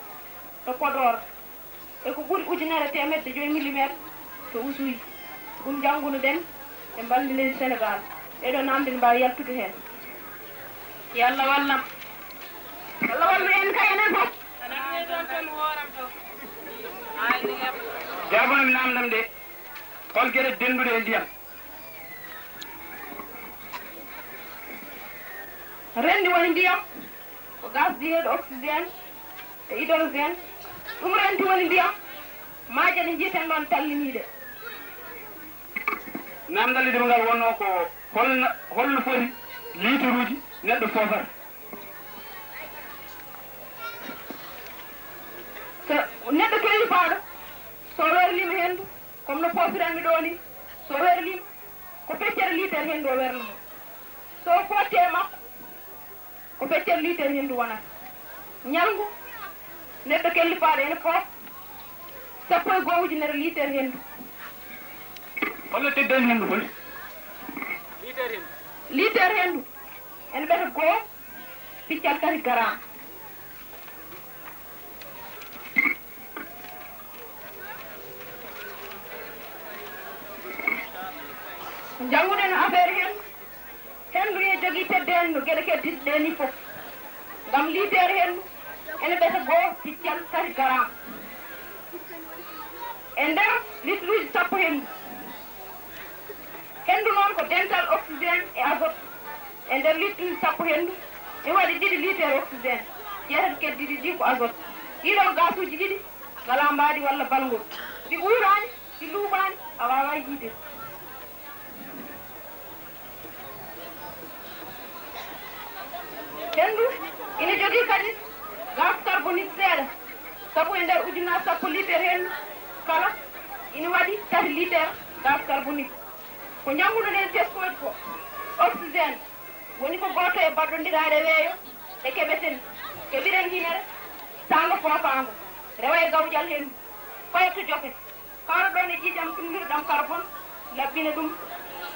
to Podor, e ko ɓuri ujunere teemeɗɗe joyi millimetre to Oussouye. Ko ɗum njannguno-ɗen e mbalndi leydi Senegaal. Ɗee ɗoo naamnde ne mbaawi yaltude heen. Yo Allah wallam. Allah wallu en kay enen fof. Jaabano mi naamndam de, hol geɗe dennduɗe e ndiyam? Renndi woni ndiyam, ko gaz biyeteeɗo oxygène e hydrogène. Ɗum renndi woni ndiyam, maaje ɗe njiyeten ɗoon talliniiɗe. Naamndal ɗiɗi ngal wonnoo ko holna, holno foti liituruuji neɗɗo foofata? So neɗɗo kellifaaɗo, so werliima henndu, comme no poofiranmi ɗoo ni, so werliima, ko feccere liitere henndu o wernoo. So o footti e makko, ko feccere liitere henndu wonata. Ñalngu, neɗɗo kellifaaɗo ene foofa sappo e goo ujunere liitere henndu. Holno teddeendi henndu foti? Liitere henndu ene ɓeta goo piccal tati garam. Njannguɗen affaire henndu. Henndu ina jogii teddeendi no geɗe keddiiɗe ɗee nii fof. Ngam liitere henndu ene ɓeta goo piccal tati garam e nder litruuji sappo henndu. Henndu noon ko dental oxygène e azote. E nder litruuji sappo henndu, ina waɗi ɗiɗi liitere oxygène, jeetati keddiiɗi ɗi ko azote. Ɗii ɗoo gaasuuji ɗiɗi ngalaa mbaadi walla balngol. Ɗi uuraani, ɗi luuɓaani, a waawaa yiyde. Henndu ina jogii kadi gaz carbonique seeɗa, sabu e nder ujunnaje sappo liitere henndu kala ina waɗi tati liitere gaz carbonique. Ko ñammuno nen teskooji ko oxygène, woni ko gooto e baɗɗondiraaɗe weeyo ɗe keɓeten, keɓiren hinere, saanga foofaango, rewa e gawƴal henndu, koyto jofe, kawra ɗoon e ƴiiƴam tumbirɗam carbone, laɓɓina ɗum,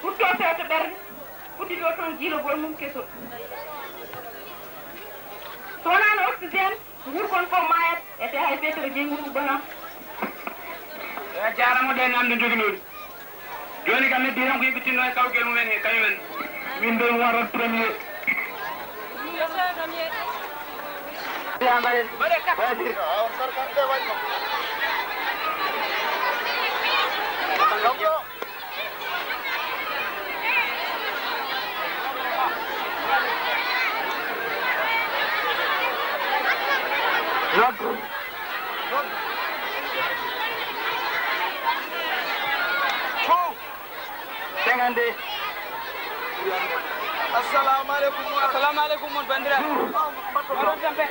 rutto fewta ɓernde, uddito toon jiilogol mum kesol. So wonaano oxygène, nguurkon fof maayat, ete hay feetere jeyngol ubbanaama. E jaarama ɗe namde joginooɗi. Jooni kam heddi tan ko yimɓe tinno e kawgel mumen he kañumen. Min de mi warat premier. Noddu. Fow. Cinquante-deux. Assalamu aleykum. Assalamu aleykum, mon banndiraaɓe. Oɗon tampe.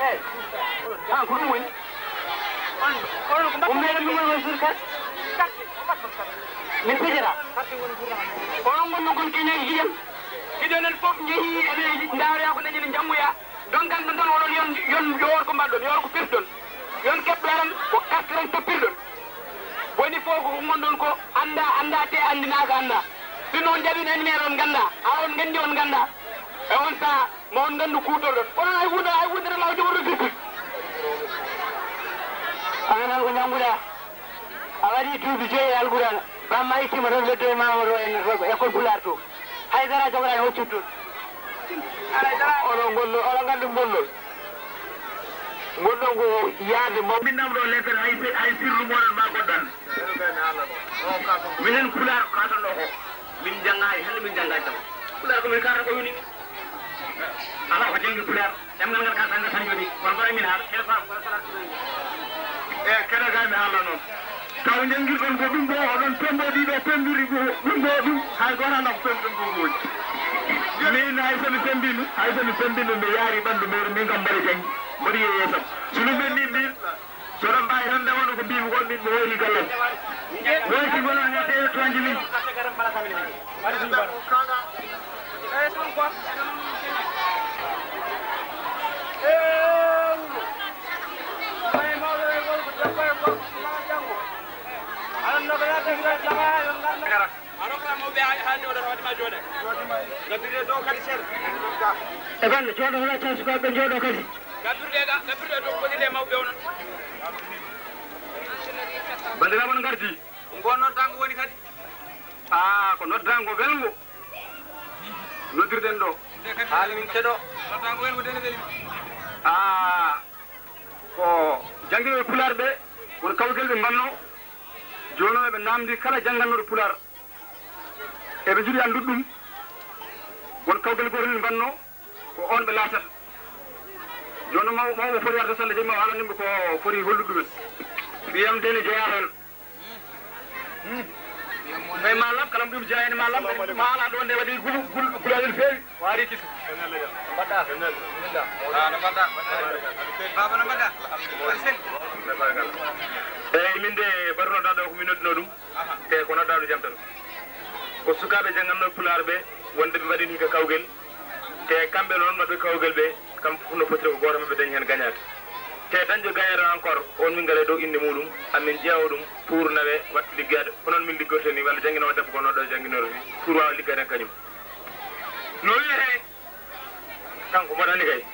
An ko ɗum woni? Oɗon ko mbaɗɗon? Ko mbeɗa ɗum woni sur carte. Carte, ko mbaɗɗon carte? Min pejata. Carte woni gouvernement. Oɗon ngonno kon keñaji ɗiɗen. Ɗiɗon en fof njehi eɓe ndaaroya ko dañi ne njanngoya. Ndonkan ɗon tan oɗon yon, yon, yo wor ko mbaɗɗon, yo wor ko pirɗon. Yon keɓɗo aran ko carte tan toppirɗon. Woni fof ko ngonɗon ko annda, annda te anndinaaka annda. Sinno on jaɓi en meeɗon ngannda, haa on nganndi on ngannda. E on saha ma on nganndu kuutorɗon. Onon hay wunda, hay wundere law jogorɗo sirkuit. An noon ko ñannguɗa. A waɗi duuɓi joyi e Alquraan. Bamma ittima toon leddoy ma o ɗo en école Pulaar to. Hay dara jogoɗa e hoccude toon. Oɗo ngollo, oɗo nganndi ngollo. Ngol ɗon ko yaade mawɓe. Min nam ɗo lekkere hay, hay sirlu moɗon ma goddan. Minen Pulaar katanɗo ko. Min janngaay, hannde min janngaay tan. Pulaar ko min kaata ko yoni. Ala ko janngi Pulaar. Ɗemngal ngal kala tan tan joni. Kono mbaɗa min haala. Kene faam, kono kala tan joni. E kene ga mi haala noon. Taw njanngirɗon ko ɗum ɗo, oɗon pembo ɗiɗo pembiri ko ɗum ɗo ɗum. Hay gooto anndaa ko pembiɗon ko woni. Min hay so mi pembino, hay so mi pembino, mi yaari ɓanndu meere, min kam mbaɗa janngi. Mbaɗi yeeso. So ɗum ɓenni min, so ɗon mbaawi tan ndewono ko mbimi ko min mi hoori galle. Woyti gono ne teewe toonji min. E bande, jooɗo hola tan sukaaɓe jooɗo kadi. Banndiraaɓe, on ngardi. Ko noddaango woni kadi. Aa, ko noddaango welngo. Noddirɗen ɗo. Haala min keɗo. Aa, ko jannginooɓe Pulaar ɓe, won kawgel ɓe mbanno. Jooni noon eɓe naamndi kala janngannooɗo Pulaar. Eɓe njiɗi anndude ɗum. Won kawgel gootel ɓe mbanno, ko oon ɓe laatata. Jooni noon maw-, mawɓe foti arde salla jemma o haalani ɓe ko foti hollude ɗumen. Ɓiyam de ne jeyaa heen. Tawi ma lam, kala mo ɗum jeyaa heen ma lam, ma ala ɗo nde waɗi gulu, gulu, gulu aɗen feewi. Waari kisu. Mbaɗɗa. Ah, no mbaɗɗa? Baaba, no mbaɗɗa? Aɗa selli? Eeyi, min de, mbaɗuno ɗo ko min nodduno ɗum. Aha. Te ko noddaɗo jam tan. Ko sukaaɓe janngannooɓe Pulaar ɓe, wonde ɓe mbaɗi nii ko kawgel. Te kamɓe noon waɗɓe kawgel ɓe, kam fof no potiri ko gooto maɓɓe dañi heen gañaade. Te dañɗo gañaade encore, on min ngala dow innde muɗum, amin ƴeewa ɗum, pour nawe waɗ liggeede. Ko noon min liggorte ni, walla jannginowo debbo ko noon ɗo jannginoto ni, pour waawa liggeede heen kañum. No wiyetee? Kanko mboɗo anndi kay.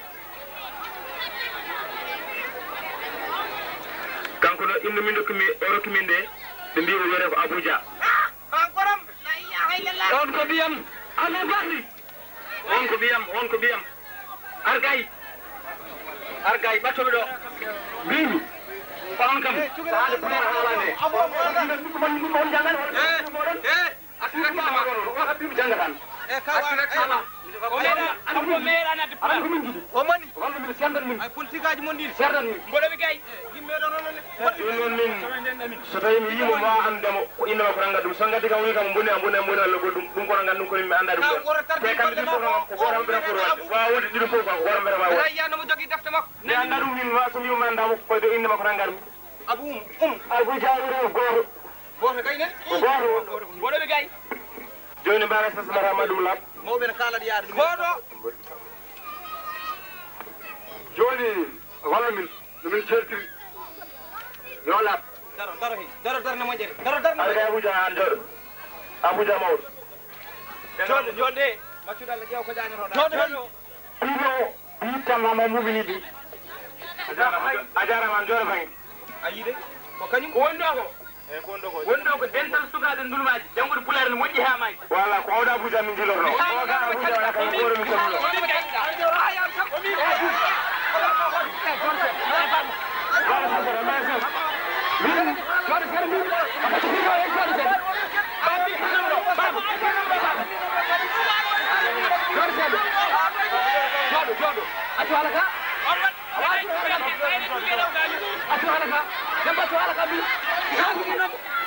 Kanko no innde min rokki mi, o rokki min nde, ɓe mbi o wiyetee ko Abuja. On ko ɓiyam Abu Bakri. On ko ɓiyam, on ko ɓiyam. Argay. Argay, ɓattoɓe ɗo. Mbimi. Ko on kam. Saade Pulaar haalande. On janngan, on janngan. Artirtaama. O haɓɓiima janngataan. E kaw artirtaama. O meeɗa, o meeɗa nadde Pulaar. Aɗa ko min njiɗi. O moni. Walla min serdan min. Ay politikaaji mon ɗiɗi. Serdan min. Mboɗo wi kay. Yimɓe ɗo noon ne. Ɗum noon min, so tawii mi yiimo ma annde mo, ko innama ko rannga ɗum. So ngaddi kam woni kam boni, a boni, a boni, Allah goɗɗum. Ɗum kono nganndu kono mi annda ɗum ɗon. Te kamɓe ɗiɗo fof kam, ko gooto mbiyata pour waɗde. Waawa wonde ɗiɗo fof kam, ko gooto mbiyata waawa wonde. Rayya no mo jogii defte makko. Mi annda ɗum min, wa so mi yumma annda mo, ko ɗo innama ko ranngar mi. Abu um, um. Abu Jabir gooto. Gooto kay ne? Ko gooto won ɗo. Mboɗo wi kay. Jooni mbaɗa sas mbaɗa ma ɗum laaɓ. Mawɓe ne kaalata yaade ɗum. Koɗo. Jooni wallu min no min ceertiri. Yo laaɓ. Daro, daro he. Daro, daro na moƴƴere. Daro, daro na moƴƴere. Abuja an jooɗo. Abuja mawɗo. Jooɗo, jooɗo. Maccuɗo Allah ƴeew ko ƴaanirooɗaa. Jooɗo he. Jooɗo. Piiɗo o, mi yittan ma mo mumini ɗum. A jaaraama, a jaaraama, an jooɗo faŋŋe. A yiide? Ko kañum? Ko woni ɗo ko? Eey, ko woni ɗo ko? Woni ɗo ko dental sukaaɓe ndulmaaji, janngude pulaar no moƴƴi haa maayi. Voilà, ko oɗo Abuja min njilorno. O ga Abuja wala kam ko mi sohlo. Jooɗo seeɗa. Jooɗo. Accu haala ka. Accu haala ka. Demba accu haala ka bi.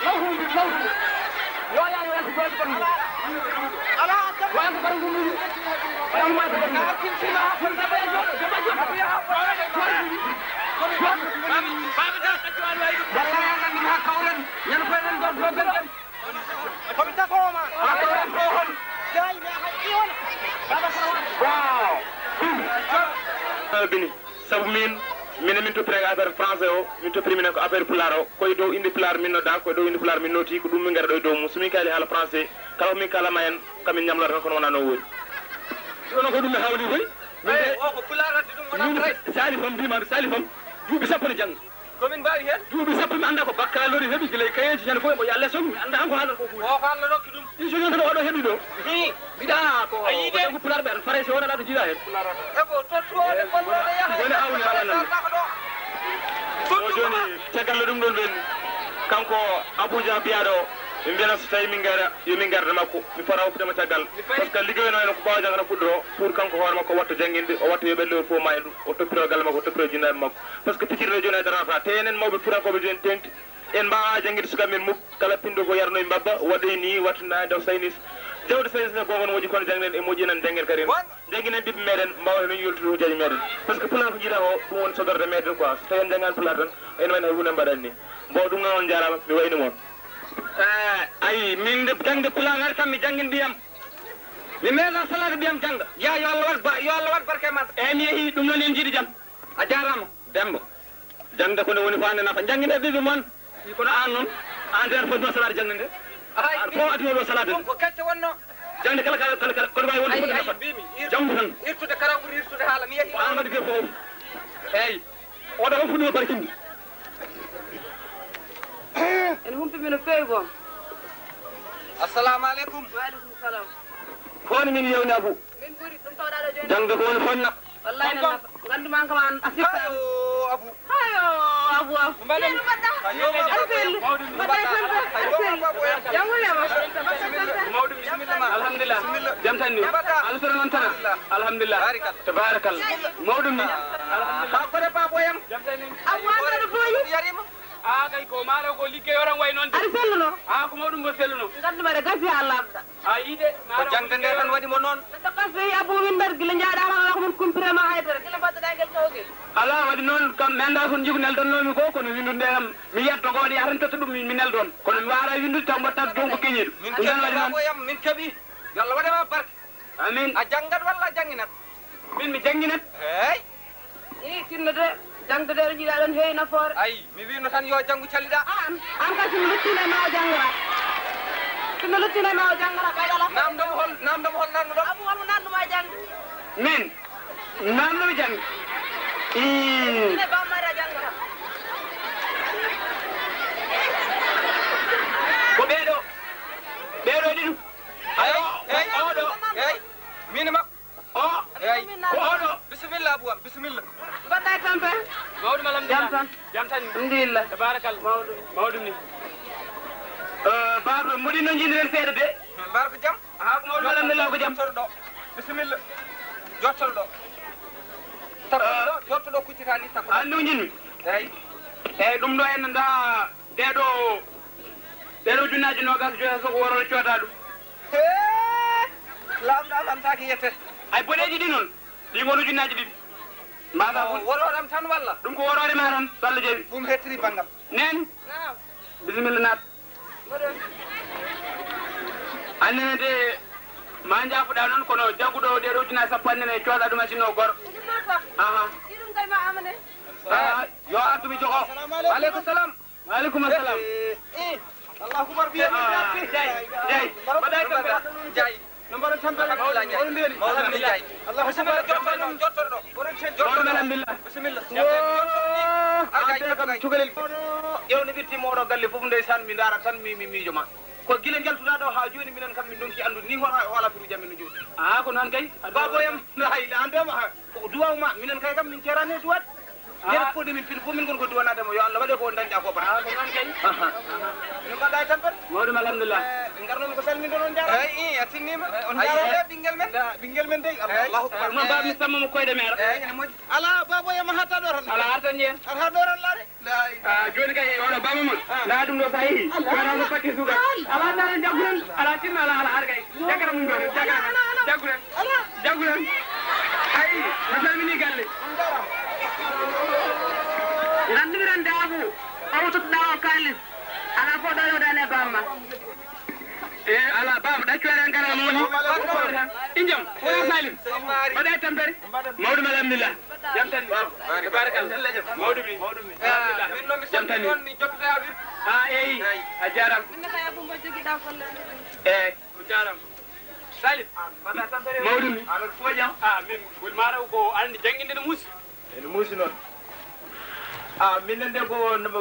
Lawhum bi lawhum. Yo ya yo accu goɗɗo ɓandu. Wa accu ɓandu ndu. Wa accu ɓandu ndu. Demba jooɗo. Demba jooɗo. Wallaahi an nandi ha kawren. Ñande koy ɗen ɗon ɗo belɗen. Bini, sabu min, min, min toppira e affaire français o, min toppiri minen ko affaire pulaar o, ko e dow inde pulaar min nodda, ko e dow inde pulaar min noti, ko ɗum min ngara ɗo e dow mum. So min kaali haala français, kala ko min kaalama en, kamin ñamlata tan kono wonaa no woodi. Ɗum ko ɗum mi hawli koy. Min de, o ko pulaar addi ɗum, wonaa min de, français. Salifam mbima, Salifam, duuɓi sappo ne jannga. Ko min mbaawi heen? Duuɓi sappo mi anndaa ko bakkalori heɓi gila e kayeeji ñande fof mbo yo Allah somi mi anndaa han ko haalata ko ɓuri. O ko Allah rokki ɗum. Ɗin so yontude oɗo heɓi ɗo. Hi. Mbiɗa ko a yiide? Ko janngu pulaar ɓe an faray si wonata ɗo jiiɗa heen. Ebo tottude bonnoɗo yaha. Joni awni haala nan. O joni caggal ɗum ɗon ɓen kanko Abuja biyaɗo ɓe mbiyata so tawi min ngara yo min ngarda makko mi fota woppitama caggal. Parce que liggoyno en ko ɓawa jangata fuɗɗoro pour kanko hoore makko watta janginde o watta yo ɓelle o fof ma e ɗum o toppito galle makko o toppito jinnaaɓe makko. Parce que picirɗo jooni a darata te enen mawɓe fuutankooɓe jooni teŋti en mbaawaa jannginde sukaaɓe men muk kala pinɗo ko yarnoy mbabba waɗoy ni wattu naade o saynis jawdi saynis ne goonga no moƴƴi kono janngen e moƴƴi nan janngen kadi janginen ɓiɓɓe meɗen mbaawa heno yoltude hujjaaji meɗen parce que pulaar ko jiiɗa o ɗum woni sodorde meɗen quoi so tawi en janngaani pulaar tan ene wayno hay huunde mbaɗani ni mbo ɗum noon on njaaraama mi wayni moon. Eh, ayi min de jangde pulaar tan mi janngin ɓiyam mi meeɗa salaade ɓiyam jannga ya yo allah waɗ ba- yo allah waɗ barke e maɗa. Eyi mi yehi ɗum noon en jiiɗi jam. A jaaraama. Demba. Jaŋde ko nde woni faande nafa. Njanngine ɓiɓɓe mon. Kono aan noon, aan feere foti noon salaade jaŋde nde. Aan fof aduna ɗo salaade ɗum ko gacce wonno. Jaŋde kala, kala, kala, kala, kono waawi wonde foti nafa. Janngu tan. Irtude kala ɓuri irtude haala. Mi yehi. Ko aan waɗi ɓe fof. Eeyi. Oɗo fof fuɗɗima barkinde. Ene humpimi no feewi boom. Assalamu aleykum. Wa aleykum salam. Fof ne min yewni Abu. Min ɓuri ɗum tawɗaa ɗo jooni. Jaŋde ko woni fonna. Wallahi ne nafa. Nganndu ma kam an a sifta. Ayo Abu. Ayo Abu Abu. Mbaɗen. Yéen mbaɗɗa. Ayo Abu. Aɗa selli. Mbaɗɗa e tampere. Aɗa selli. Jam woni e ma. Mawɗum bisimilla ma. Alhamdulillah. Jam tan ni. Mbaɗɗa. Alfira noon tan. Alhamdulillah. Tabarakalla. Mawɗum ni. Alhamdulillah. Haa kore baaboyam. Jam tan ni. Abu an aɗa booyi. Yarima. Aa kay ko maaro ko liggey oɗon wayi noon de. Aɗa selluno. Aa ko mawɗum ko selluno. Nganndu mbaɗa gasi haa laaɓɗa. A yiide ko jangde nde tan waɗi mo noon. Neɗɗo kas so yehi abbo min mbar gila njaaɗaama alaa ko min kumpirama haydara gila mbaɗɗaɗaa ngel kawgel. Alaa waɗi noon kam mi anndaa ko njiku neldannoomi ko kono winndude am mi yetto ko waɗi hatan totta ɗum mi neldoon kono mi waaraa winndude taw mbaɗtat dow ko keñiiɗo. Min ɗum tan keɓi waɗi noon. Baboyam min keɓi. Yo Allah waɗe ma barke. Amin. A janngat walla a jannginat? Min mi jannginat. Eey. Ii tinno de jangde de ɗo jiiɗaa ɗon heewi nafoore. Ayi mi wiino tan yo janngu calliɗaa. Aan aan kay sinno luttino e ma o janngora. Sinno luttino e ma o janngora ɓay alaa. Namndo mo hol namndo mo hol nannuɗo. Abu wonmo nannuma e jannde. Min namndo mi jannde. Ii. Ine bammayra janngora. Ko ɓeeɗo ɓeeɗo ɗiɗo. Ayo oɗo. Eey min e makko. O eyi ko oɗo. Bisimilla Abu am bisimilla. Mbaɗɗa e tampere. Mawɗum alhamdulillah. Jam tan. Jam tan. Alhamdulillah. Tabarakalla. Mawɗum. Mawɗum ni. Baaba mboɗi no jiidiren seeɗa de. Mbaɗa ko jam. Haa ko mawɗum alhamdulillah ko jam. Jottoɗo ɗo. Bisimilla. Jottoɗo ɗo. Tappuɗo ɗo jottoɗo kuccita ni tappuɗo. An ɗum jinmi. Eyi. Eyi ɗum ɗo en ndaa. Ɗeeɗo ɗeeɗo ujunnaaji noogaas joyi hay so ko worore cooda ɗum. Hee! Laamɗo afantaake yette. Hay boɗeeji ɗi noon ɗi ngoni ujunnaaji ɗiɗi. Mbaasa fof worore am tan walla? Ɗum ko worore ma tan so Allah jaɓi. Ɗum hettiri banngam. Neen. Bisimilla naat. Nene de, ma njaafuɗaa noon, kono jagguɗo o ɗeeɗo ujunaaji sappo annene cooda ɗum asinno gor. Aha. Ah, yo artu mi jogo. Waaleykum salam. Waaleykum salam. Eh, eh. Allahu akbar. Jey, jey. Mbaɗa e tampere. Jey. No mbaɗon tampere? Mawɗo mi jey. Mawɗo mi jey. Allahu akbar. Bisimilla, jotto ɗo, jotto ɗo. Mawɗo mi alhamdulillah. Bisimilla. Wo, ande kam cukalel. Ƴeew no ɓitti mooɗo galle fof ndeysaan mi ndaara tan mi, mi miijo ma. Ko gila njaltuɗaa ɗo haa jooni minen kam min ndonki anndude ni hoto hoola turu jam min no jooɗi. Ah, ko noon kay. Baboyam, hay, la andema. Ko duwaw ma, minen kay kam min ceerani e duwaade. Ah. Nde fof de min pin fof min ngon ko duwanaade mo, yo Allah waɗe ko dañɗa ko bata. Ah, ko noon kay. Aha. Min mbaɗa e tampere. Mawɗum alhamdulillah. Eh, ngarnomi ko salminde on jaaraama. Eyi, i, a tinnima. Eh, on jaaraama. Ɓinngel men. Nda, ɓinngel men dey. Allahu akbar. Eh, non baaba mi samma mo koyɗe mi ara. Eyi, ene moƴƴi. Ala, baboyam, a hatta ɗo tan. Ala, har tan yen. Har ha ɗo tan laare. Ah, jooni kay, oɗo baaba mon. Ah. Ndaa ɗum ɗo so a yehii. Ala. Wona ko fatti suuka. Ala, ndaa ɗum jagguren. Ala tinno, ala, ala har kay. Jaggata mum ɗo, jaggata. Ala, ala, ala. Jagguren. Ala. Jagguren. Ayi, mi salmini galle. Nganndumiren daabu. Awtuɗo ɗaa o kaalis. Ala fof ɗo ɗo dane baaba ma. E, ala, baaba, ɗaccu aɗa en kala mo woni. Injam, wona Salim. Mbaɗa e tampere. Mawɗum alhamdulillah. Jam tan ni. Tabarakalla. Mawɗum ni. Mawɗum ni. Ah, alhamdulillah. Min noon mi salmini on, mi jokkita wirdu. Ah, eyi. Eyi. A jaaraama. Min ne kay Abou Mboy jogiɗa golle. Eyi. O jaaraama. Salim. Ah, mbaɗa tampere. Mawɗum ni. Aɗa fof jam. Ah, min, wul maaro ko andi jannginde no muusi. Ene muusi noon. Ah, minen de ko,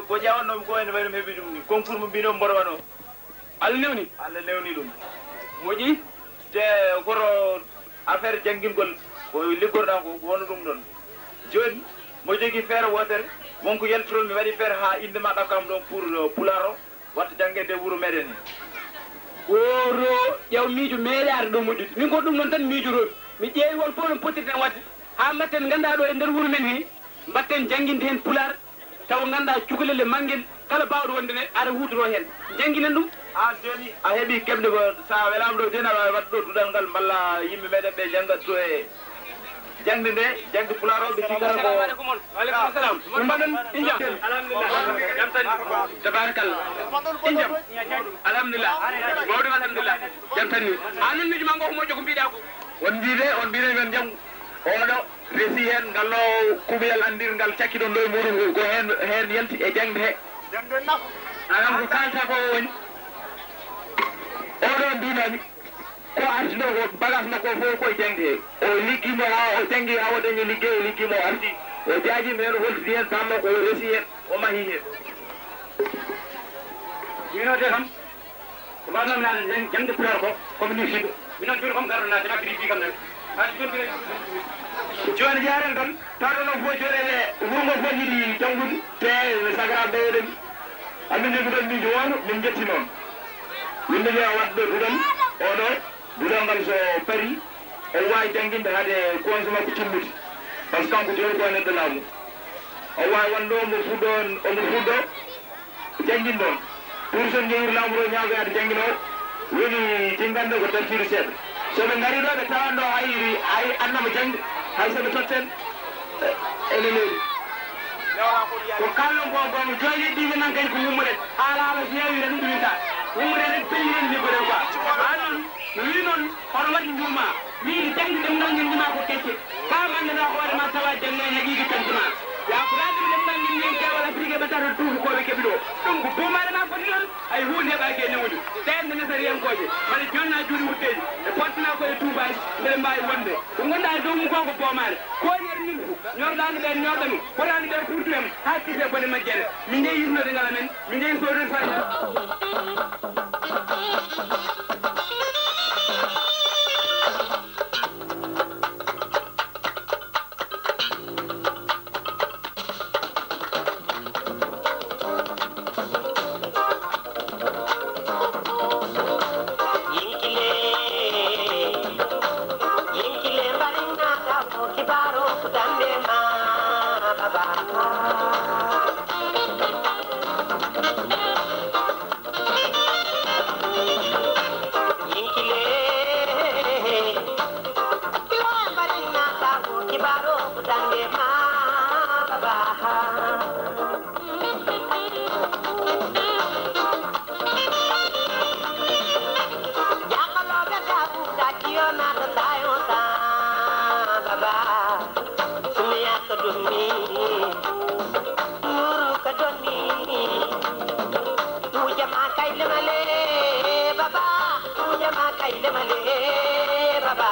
ko ƴaawannoomi ko ene wayi no mi heɓi ɗum ni. Concours mo mbino mboɗo wano. Allah newni? Allah newni ɗum. Moƴƴi? Te koto affaire janngingol ko liggorɗaa ko, ko wano ɗum ɗon. Jooni, mo jogii feere wootere, won ko yaltirol mi waɗi feere haa innde ma ɗakkam ɗon pour, euh, Pulaar o, watta janngeede e wuro meɗen he. Oɗo ƴaw miijo meeɗaade ɗo moƴƴude. Min ko ɗum ɗon tan miijotoomi. Mi ƴeewi won fof no potirten waɗde haa mbatten nganndaa ɗo e nder wuro men he, mbatten jannginde heen Pulaar. Taw nganndaa cukalel e manngel, kala baawɗo wonde ne, ara huutoroo heen. Njannginen ɗum. Aan jooni, a heɓii keɓde ko, so a welaama ɗo jooni, aɗa waawi waɗde ɗo duɗal ngal, mballa yimɓe meɗen ɓe njannga to e jaŋde nde, jaŋde Pulaar o, ɓe cikkata ko. Assalamu aleykum. Wa aleykum salam. No mbaɗon? Injam? Alhamdulillah. Jam tan? Tabarakallah. Injam? Alhamdulillah. Mawɗum alhamdulillah. Jam tan ni. Aan noon miijo ma ngo ko moƴƴo ko mbiɗa ko. On mbiɗe, on mbiɗe men janngo. Oɗo resi heen ngal ɗo kuɓeyal anndirngal cakkiɗon ɗo e muɗum ko heen, heen yalti e jaŋde he. Alam ko kalta ko woni. Oɗo mbimami ko arti ɗo ko bagage makko fof koye jaŋde he. O liggi mo haa o janngi haa o dañi liggey, o liggi mo o arti. O jaaji mi heen o holtidi heen bammakko o resi heen o mahi heen. Mino de kam. Ko mbaɗnoomi naatde nden jaŋde Pulaar ko, ko mi nirsiiɗo. Minon jooni ko mi garɗo naatde, mi acciti fii kam naatde. Haa jooni mbiɗa. Jooni jaaren tan, tawde noon fof jooni ene, wuro ngo fof yiɗi janngude, te ene sagara ɓeyden. Amin ne mbiɗon miijo wano, min njetti noon. Min mbiɗa waɗde duɗal, oɗo, duɗal ngal so parii, o waawi jannginde hade conseil makko timmude. Par ce que kanko jooni ko neɗɗo laamu. O waawi wonde omo fuɗɗo, omo fuɗɗo, jannginɗo. Pour so njeyri laamɗo ñaagoyaade jannginoowo, woni jinngande ko dartiiɗo seeɗa. So ɓe ngarii ɗo, ɓe tawan ɗo hay, hay annama jaŋde, hay so ɓe totten, eh, ene leeri. Ko kaalɗon ko, ko jooni ɗiɓe nan kadi ko wummuɗen. Haala, haala so yaawi tan ɗuminta. Wummuɗen rek pelliren liggoɗen quoi. Haa noon, no wii noon, hono waɗi njuuma. Miin jaŋde ɗemngal ngal njimaa ko kecce. Kaa mi anndanaa hoore ma tawa janngo en heɓiiɓe caggal ma. Yaa fulaade mi ɗemngal ngel wiyen keewal Afirike ɓe tato tuubakooɓe keɓi ɗo. Ɗum ko boomaare ma foti ɗon, hay huunde heɓaaki e newude. Ɓeen ɓe nasariyankooɓe, mbaɗa jonna juuɗe wutteeji, ɓe pottanaa koye tuubaaji, mbeɗa mbaawi wonde. Ko ngonɗaa e dow mum ko ko boomaare. Kooñere nilfu, ñorɗaani ɓeen ñorɗa mi, fotaani ɓeen ɓurtu em, haa kise bone majjere. Min njeyi yurmeede ngal amen, min njeyi soodde fayda. Yo naata tayo ta baba. Sumiya ka donni. Nuru ka donni. Ujama kaile male baba. Ujama kaile male baba.